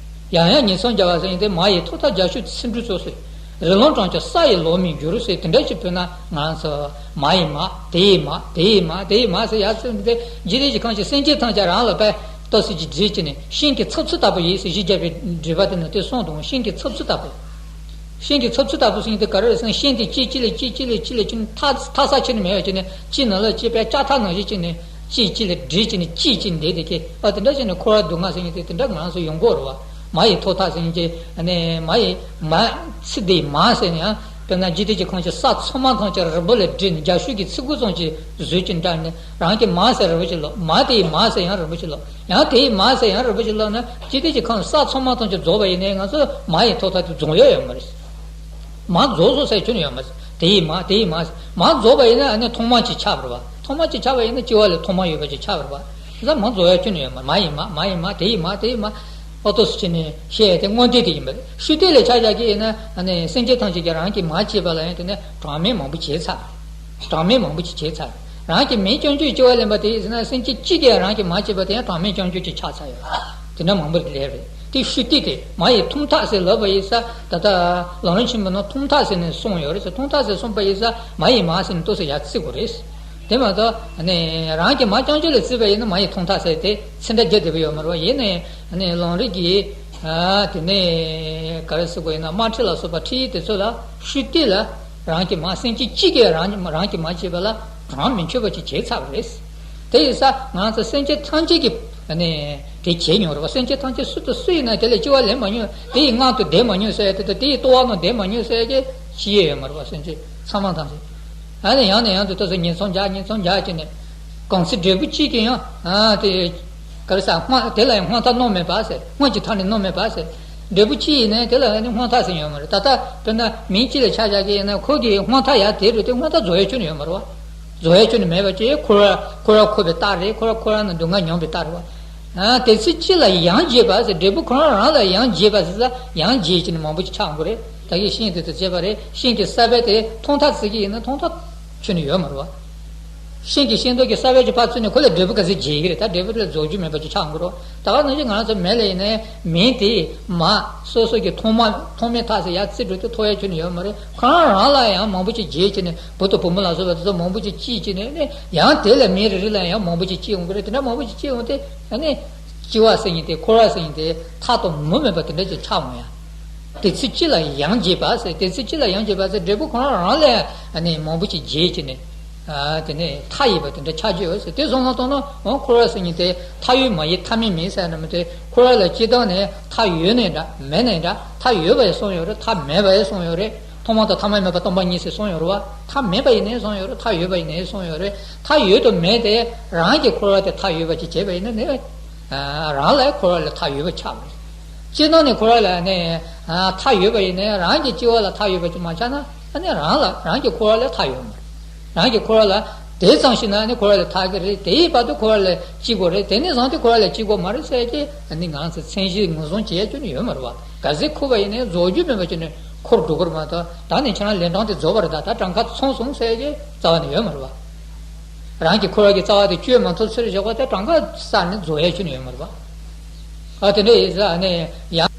ཡང་ཡང་ཉེས་མཚང་སྦྱར་བ་ཟེར་ཡིན་ཏེ། མ་ཡི་ཐོག་མཐའ་རྒྱ་ཤུག་ཚིག་འབྲུ་ཚོགས་ཟེར། རི་ལུང་དྲངས་ཀྱང་ས་ཡི་ལོག་མིན་འགྱུར་ཟེར། དེ་འདྲ་ཞིག་བོས་ན་ང་ཚོ་མ་ཡི་མ། དེ་ཡི་མ། དེ་ཡི་མ། དེ་ཡི་མ་ཟེར་ཡ་ཚིག་འདི་འཇིག་རྟེན་གྱི་ཁམས་ཀྱི་སེམས་ཅན་ཐམས་ཅད་རང་ལ་བས་ཏོག་ཙམ་ཅིག་བརྗེད་ཀྱི་ནས་ཤིང་གི་ཚབ་ཚུབ་ལྟ་བུ་ཡིན་ཟེར། བཞི་བརྒྱ་པའི་འགྲེལ་པ་དེ་ནི་དེ་གསུངས་འདུག་ཤིང་གི་ཚབ་ཚུབ་ལྟ་བུ། ཤིང་གི་ཚབ་ཚུབ་ལྟ་བུ་ཟེར་མཁན་དེ་ག་རེ་རེད་ཟེར་ན། ཤིང་དེ་གཅིག་གཅིག་ལས་གཅིག་གཅིག་ལས་གཅིག་ལས་གཅིག་ཐ་ཐ་ས་ཁྱོན་ནས་མེད་པ་བྱས་ནས་གཅིག་ནང་ལ་གཅིག་བས་ལྕགས་ཐག་ནང་བཞིན་བྱས་ནས་གཅིག་གཅིག་ལས་སྦྲེལ་བྱས་ནས་གཅིག་གཅིག་འདྲེས་ཏེ་ཁེ། ཨ་དེ་འདྲ་བྱས་ནས་འཁོར་བ་སྡུག་བསྔལ་ཟེར་མཁན་དེ་དེ་འདྲ་ང་རང་ཚོ་ཡོང་གི་ཡོད་རེད་བ། མ་ཡི་ཐོག་མཐའ་ཟེར་མཁན་གྱི་ཨ་ནི་མ་ཡི་མ་ཚིག་དེ་མ་ཟེར་ན་ཡང་དཔེར་ན་འཇིག་རྟེན་གྱི་ཁམས་ཀྱི་ས་ཚང་མ་ཐམས་ཅད་རིལ་བུ་ལས་བསྒྲིལ་ནས་རྒྱ་ཤུག་གི་ཚིག་གུ་ཙམ་གྱིས་བཟོས་ཀྱི་འདྲ་ནས་རང་གི་མ་ཟེར་རིལ་བུ་ཞིག་ལོག་མ་དེ་ཡི་མ་ཟེར་ཡང་རིལ་བུ་ཞིག་ལོག་ཡང་དེ་ཡི་མ་ཟེར་ཡང་རིལ་བུ་ཞིག་ལོག་ན། འཇིག་རྟེན་གྱི་ཁམས་ས་ཚང་མ་ཐམས་ཅད་རྫོགས་པ་ཡིན་ནའི་ང་ཚོ་མ་ཡི་ཐོག་མཐའ་དེ་རྫོགས་ཡ་ཡོད་མ་རེད། མ་རྫོགས་སོང་ཟེར་ཁྱོན་ནས་ཡོད་མ་རེད། དེ་ཡི་མ། དེ་ཡི་མ། མ་རྫོགས་པ་ཡིན་ན་ཨ་ནི་ཐོག་མ་ཅིག་ཆགས་པ་རེད་བ། ཐོག་མ་ཅིག་ཆགས་པ་ཡིན་ན་སྐྱེ་བ་ལས་ཐོག་མ་ཡོད་པ་ཅིག་ཆགས་པ་རེད་བ། དེ་ཚོ་མ་རྫོགས་ཡ་ཁྱོན་ནས་ཡོད་མ་རེད། མ་ཡི་མ། མ་ཡི་མ། དེ་ཡི་མ། དེ་ཡི་མ། ཨོ་ཏོ་སུ་ཅི་ནས་བཤད་དེ་དངོས་འབྲེལ་དེ་ཡིན་པ་རེད། ཤུགས་ལྡན་ལས་ཆ་བཞག་གི་ཡིན་ན་ཨ་ནི་སེམས་ཅན་ཐམས་ཅད་ཀྱིས་རང་གི་མ་བྱས་པ་ལ་ཡང་དེ་ནས་གྲངས་མེད་མང་པོ་བྱས་ཚར། གྲངས་མེད་མང་པོ་ཅིག་བྱས་ཚར། རང་གི་མིང་བྱང་ཆུབ་སྐྱེ་བ་ལེན་པ་དེ་ཡིན་ཟེར་ན། སེམས་ཅན་གཅིག་གིས་རང་གི་མ་བྱས་པ་དེ་ཡང་གྲངས་མེད་བྱང་ཆུབ་ཅིག་ཆགས་ཚར་ཡོད། དེ་འདྲ་མང་པོ་ལས་རེད། དེ་ཤུགས་ལྡན་དེ་མ་ཡི་ཐོག་མཐའ་ཟེར་ལབ་པ་ཡིན་ས། ད་ལྟ་ལམ་རིམ་ཆེན་མོ་ནང་ཐོག་མཐའ་ཟེར་ནས་གསུངས་ཡོད་རེད་ཟེར། ཐོག་མཐའ་ཟེར་གསུངས་པ་ཡིན་ས་མ་ཡི་མ་ཟེར་ནས་ཏོག་ཙམ་ཡར་བརྩི་དགོས་རེད། དེ་མ་གཏོགས་ནི་རང་གི་མ་རྐྱང་རྐྱང་ལ་བརྩིས་པ་ཡིན་ན་མ་ཡི་ཐོག་མཐའ་ཟེར་དེ་ཚིག་འདྲ་རྒྱག་བདེ་པོ་ཡོད་མ་རེད་བ། ཡིན་ནའི་ནི་ལམ་རིམ་གྱི་ཨ་དེ་ནས་ག་རེ་ཟེར་དགོས་ཡིན་ན། དམར་ཁྲིད་ལ་སོགས་པ་ཁྲིད་ཡིག་དེ་ཚོ་ལ་ཤུགས་ལྡན་ལ་རང་གི་མ། སེམས་ཅན་གཅིག་གིས་རང་རང་གི་མ་བྱས་པ་ལ་གྲངས་མི་ཆོད་པ་ཅིག་བྱས་ཚར་བ་རེད། དེ་ཡིན་ས་ང་ཚོ་སེམས་ཅན་ཐམས་ཅད་ཀྱིས་ནི་དེ་བྱས་མྱོང་རེད་བ། སེམས་ཅན་ཐམས་ཅད་སུ་དང་སུ་ཡིན་ན་དེ་ལས་སྐྱེ་བ་ལེན་མ་མྱོང་། དེ་ཡི་མངལ་དུ་བསྡད་མ་མྱོང་ཟེར་ཡ་དེ་དང་། དེ་ཡི་ལྟོ་བ་ནང་བསྡད་མ་མྱོང་ཟེར་ཡ་ཅིག་བྱེད་ཡས་ཡོད་མ་རེད་བ། སེམས་ཅན་ཚང་མ་ཐམས་ཅད། ཨ་ནི་ཡང་ནས་ཡང་དུ་ལྟོས་ས་ཉེས་མཚང་རྒྱག་ཉེས་མཚང་རྒྱག་བྱས་ནས། གང་ཚེ་འབྲས་བུ་གཅིག་གིས་ཡང་ཨ་དེ་ག་རེ་ཟ། སྔོན་དེ་ལ་ཡང་སྔོན་མཐའ་གནོད་མེད་པ་ཟེར། སྔོན་གྱི་མཐའ་ནི་གནོད་མེད་པ་ཟེར། འབྲས་བུ་གཅིག་ཡིན་ནའི་དེ་ལ་ཡང་ནི་སྔོན་མཐའ་ཟེར་ཡོད་མ་རེད། ད་ལྟ་དཔེར་ན་མིང་གཅིག་ལ་ཆ་བཞག་གི་ཡིན་ན་ཁོ་གི་སྔོན་མཐའ་ཡར་དེད་རུང་དེ་སྔོན་མཐའ་རྫོགས་ཡ་ཁྱོན་ནས་ཡོད་མ་རེད་བ། རྫོགས་ཡ་ཁྱོན་ནས་མེད་པ་ཅིག་འཁོར་བ་འཁོར་བ་འཁོར་བའི་རྟགས་རེད། འཁོར་བ་འཁོར་བ་ནང་སྡུག་བསྔལ་མྱོང་བའི་རྟགས་རེད་བ། ཨ་དེ་ཚེ་གཅིག་ལ་ཡང་བརྗེས་པ་ཟེར། འབྲས་བུ་ཁོ་རང་རང་ལ་ཡང་བརྗེས་པ་ཟེར་ས། ཡང་བརྗེས་ཀྱི་ནི་མང་པོ་ཅིག་ཆགས་འགྲོ་རེད། ད་གིན་ཤིང་དེ་ཚོ་བྱས་པ་རེད། ཤིང་གི་ས་བལ་དེ་ཐོག་མཐའ་བརྩི་གི་ཡིན་ན་ཐོག་མཐའ་ཁྱོན་ནས་ཡོད་མ་རེད་བ། ཤིང་གི་ཤིང་ཏོག་གི་ས་བོན་གྱི་ཕར་ཚུར་ནས་ཁོ་ལ་འབྲས་བུ་ག་ཚོད་རྒྱས་ཀྱི་རེད། ད་འབྲས་བུ་དེ་ལ་རྫོགས་རྒྱུ་མེད་པ་ཅིག་ཆགས་འགྲོ་གི་རེད། ད་ག་ནང་བཞིན་ང་རང་ཚོ་མེ་ལ་ཡིན་ནའི་མེ་དེ་མར་སོ་སོ་གི་ཐོག་མ་ཐོག་མའི་མཐའ་ཟེར་ཡར་རྩི་འགྲོ་དུས་ཐོགས་ཡ་ཁྱོན་ནས་ཡོད་མ་རེད། ཁོ་རང་རང་ལ་ཡང་མང་པོ་ཅིག་རྒྱས་བྱས་ནས་བུ་དང་བུ་མོ་ལ་སོགས་པ་དེ་ཚོ་མང་པོ་ཅིག་སྐྱེས་བྱས་ནས་ནི་ཡང་དེ་ལ་མེ་རེ་རེ་ལ་ཡང་མང་པོ་ཅིག་སྐྱེ་འོང་གི་རེད། དེ་འདྲ་མང་པོ་ཅིག་སྐྱེ་འོང་དེ་ཨ་ནི་ལྕི་བ་ཟེར་མཁན་དེ་འཁོར་བ་ཟེར་མཁན་དེ་མཐའ་དང་མུ་མེད་པ་དེ་འདྲ་ཅིག་ཆགས་འོང་ཡ། དེ་ཚེ་གཅིག་ལ་ཡང་རྒྱས་པ་ཟེར། དེ་ཚེ་གཅིག་ལ་ཡང་རྒྱས་པ་ཟེར། འབྲས་བུ་ཁོ་རང་རང་ལ་ཨ་ནི་མང་པོ་ཅིག་རྒྱས་བྱས་ནས། ཨ། དེ་ནས་མཐའ་ཡས་པ་དེ་འདྲ་ཆགས་ཀྱི་ཡོད་ཟེར། དེ་སོང་ཙང་ལྟོས་ན། འོ། འཁོར་བ་ཟེར་མཁན་དེ་མཐའ་ཡོད་མ་ཡིན་མཐའ་མེད་མིན་ཟེར་ན་མི་འདུག། འཁོར་བ་ལ་སྤྱིར་བཏང་ནས་མཐའ་ཡོད་ནའི་འདྲ་མེད་ནའི་འདྲ། མཐའ་ཡོད་པ་ཡང་གསུངས་ཡོད་རེད། མཐའ་མེད་པ་ཡང་གསུངས་ཡོད་རེད། ཐོག་མ་དང་ཐ་མལ་མེད་པ་སྟོང་པ་ཉིད་ཟེར་གསུངས་ཡོད་རེད་བ། མཐའ་མེད་པ་ཡིན་ནའི་གསུངས་ཡོད་རེད། མཐའ་ཡོད་པ་ཡིན་ནའི་གསུངས་ཡོད་རེད། མཐའ་ཡོད་དང་མེད་དེ་རང་གི་འཁོར་བ་དེ་མཐའ་ཡོད་པ་ཅིག་བྱས་པ་ཡིན་ན་ནི། ཨ། རང་ལ་འཁོར་བ་ལ་མཐའ་ཡོད་པ་ཆགས་པ་རེད། སྤྱིར་བཏང་ནས་འཁོར་བ་ལ་ནི། ཨ། མཐའ་ཡོད་པ་ཡིན་ནའི་རང་གི་སྐྱེ་བ་ལ་མཐའ་ཡོད་པ་ཅིག་མ་ཆགས་ན། ཨ་ནི་རང་ལ་རང་གི་འཁོར་བ་ལ་མཐའ་ཡོད་མ་རེད། རང་གི་འཁོར་བ་ལ་དེ་ཙམ་ཞིག་ན་ནི་འཁོར་བ་ལ་མཐའ་གི་རེད། དེའི་བར་དུ་འཁོར་བ་ལ་སྐྱེ་དགོས་རེད། དེ་ནས་བཟུང་སྟེ་འཁོར་བ་ལ་སྐྱེ་དགོས་མ་རེད་ཟེར་གྱི་ཨ་ནི་ང་ཚོ་མཚན་གཞི་ངོས་བཟུང་བྱེད་ཡ་ཁྱོན་ནས་ཡོད་མ་རེད་བ། ག་ཚོད་འཁོར་བ་ཡིན་ནའི་རྫོགས་རྒྱུ་མེད་པ་ཅིག་ནས་འཁོར་འགྲོ་གི་རེད་མ་གཏོགས། ད་ནི་ཁྱེད་རང་ལན་གྲངས་དེ་རྫོགས་པ་རེད། ད་ད་གྲངས་ཀ་ཚང་སོང་ཟེར་གྱི་རྩ་བ་ནས་ཡོད་མ་རེད་བ། རང་གི་འཁོར་བ་གི་རྩ་བ་དེ་གཅོད་མ་ཐུབ་ཚུལ་བཞག་པ་དེ་གྲངས་ཀ་གསར་ནས་རྫོགས་ཡ་ཁྱོན་ནས་ཡོད་མ་རེད་བ། ཨ། དེ་འདྲ་ཡིན་ཙང་ནི་ཡང་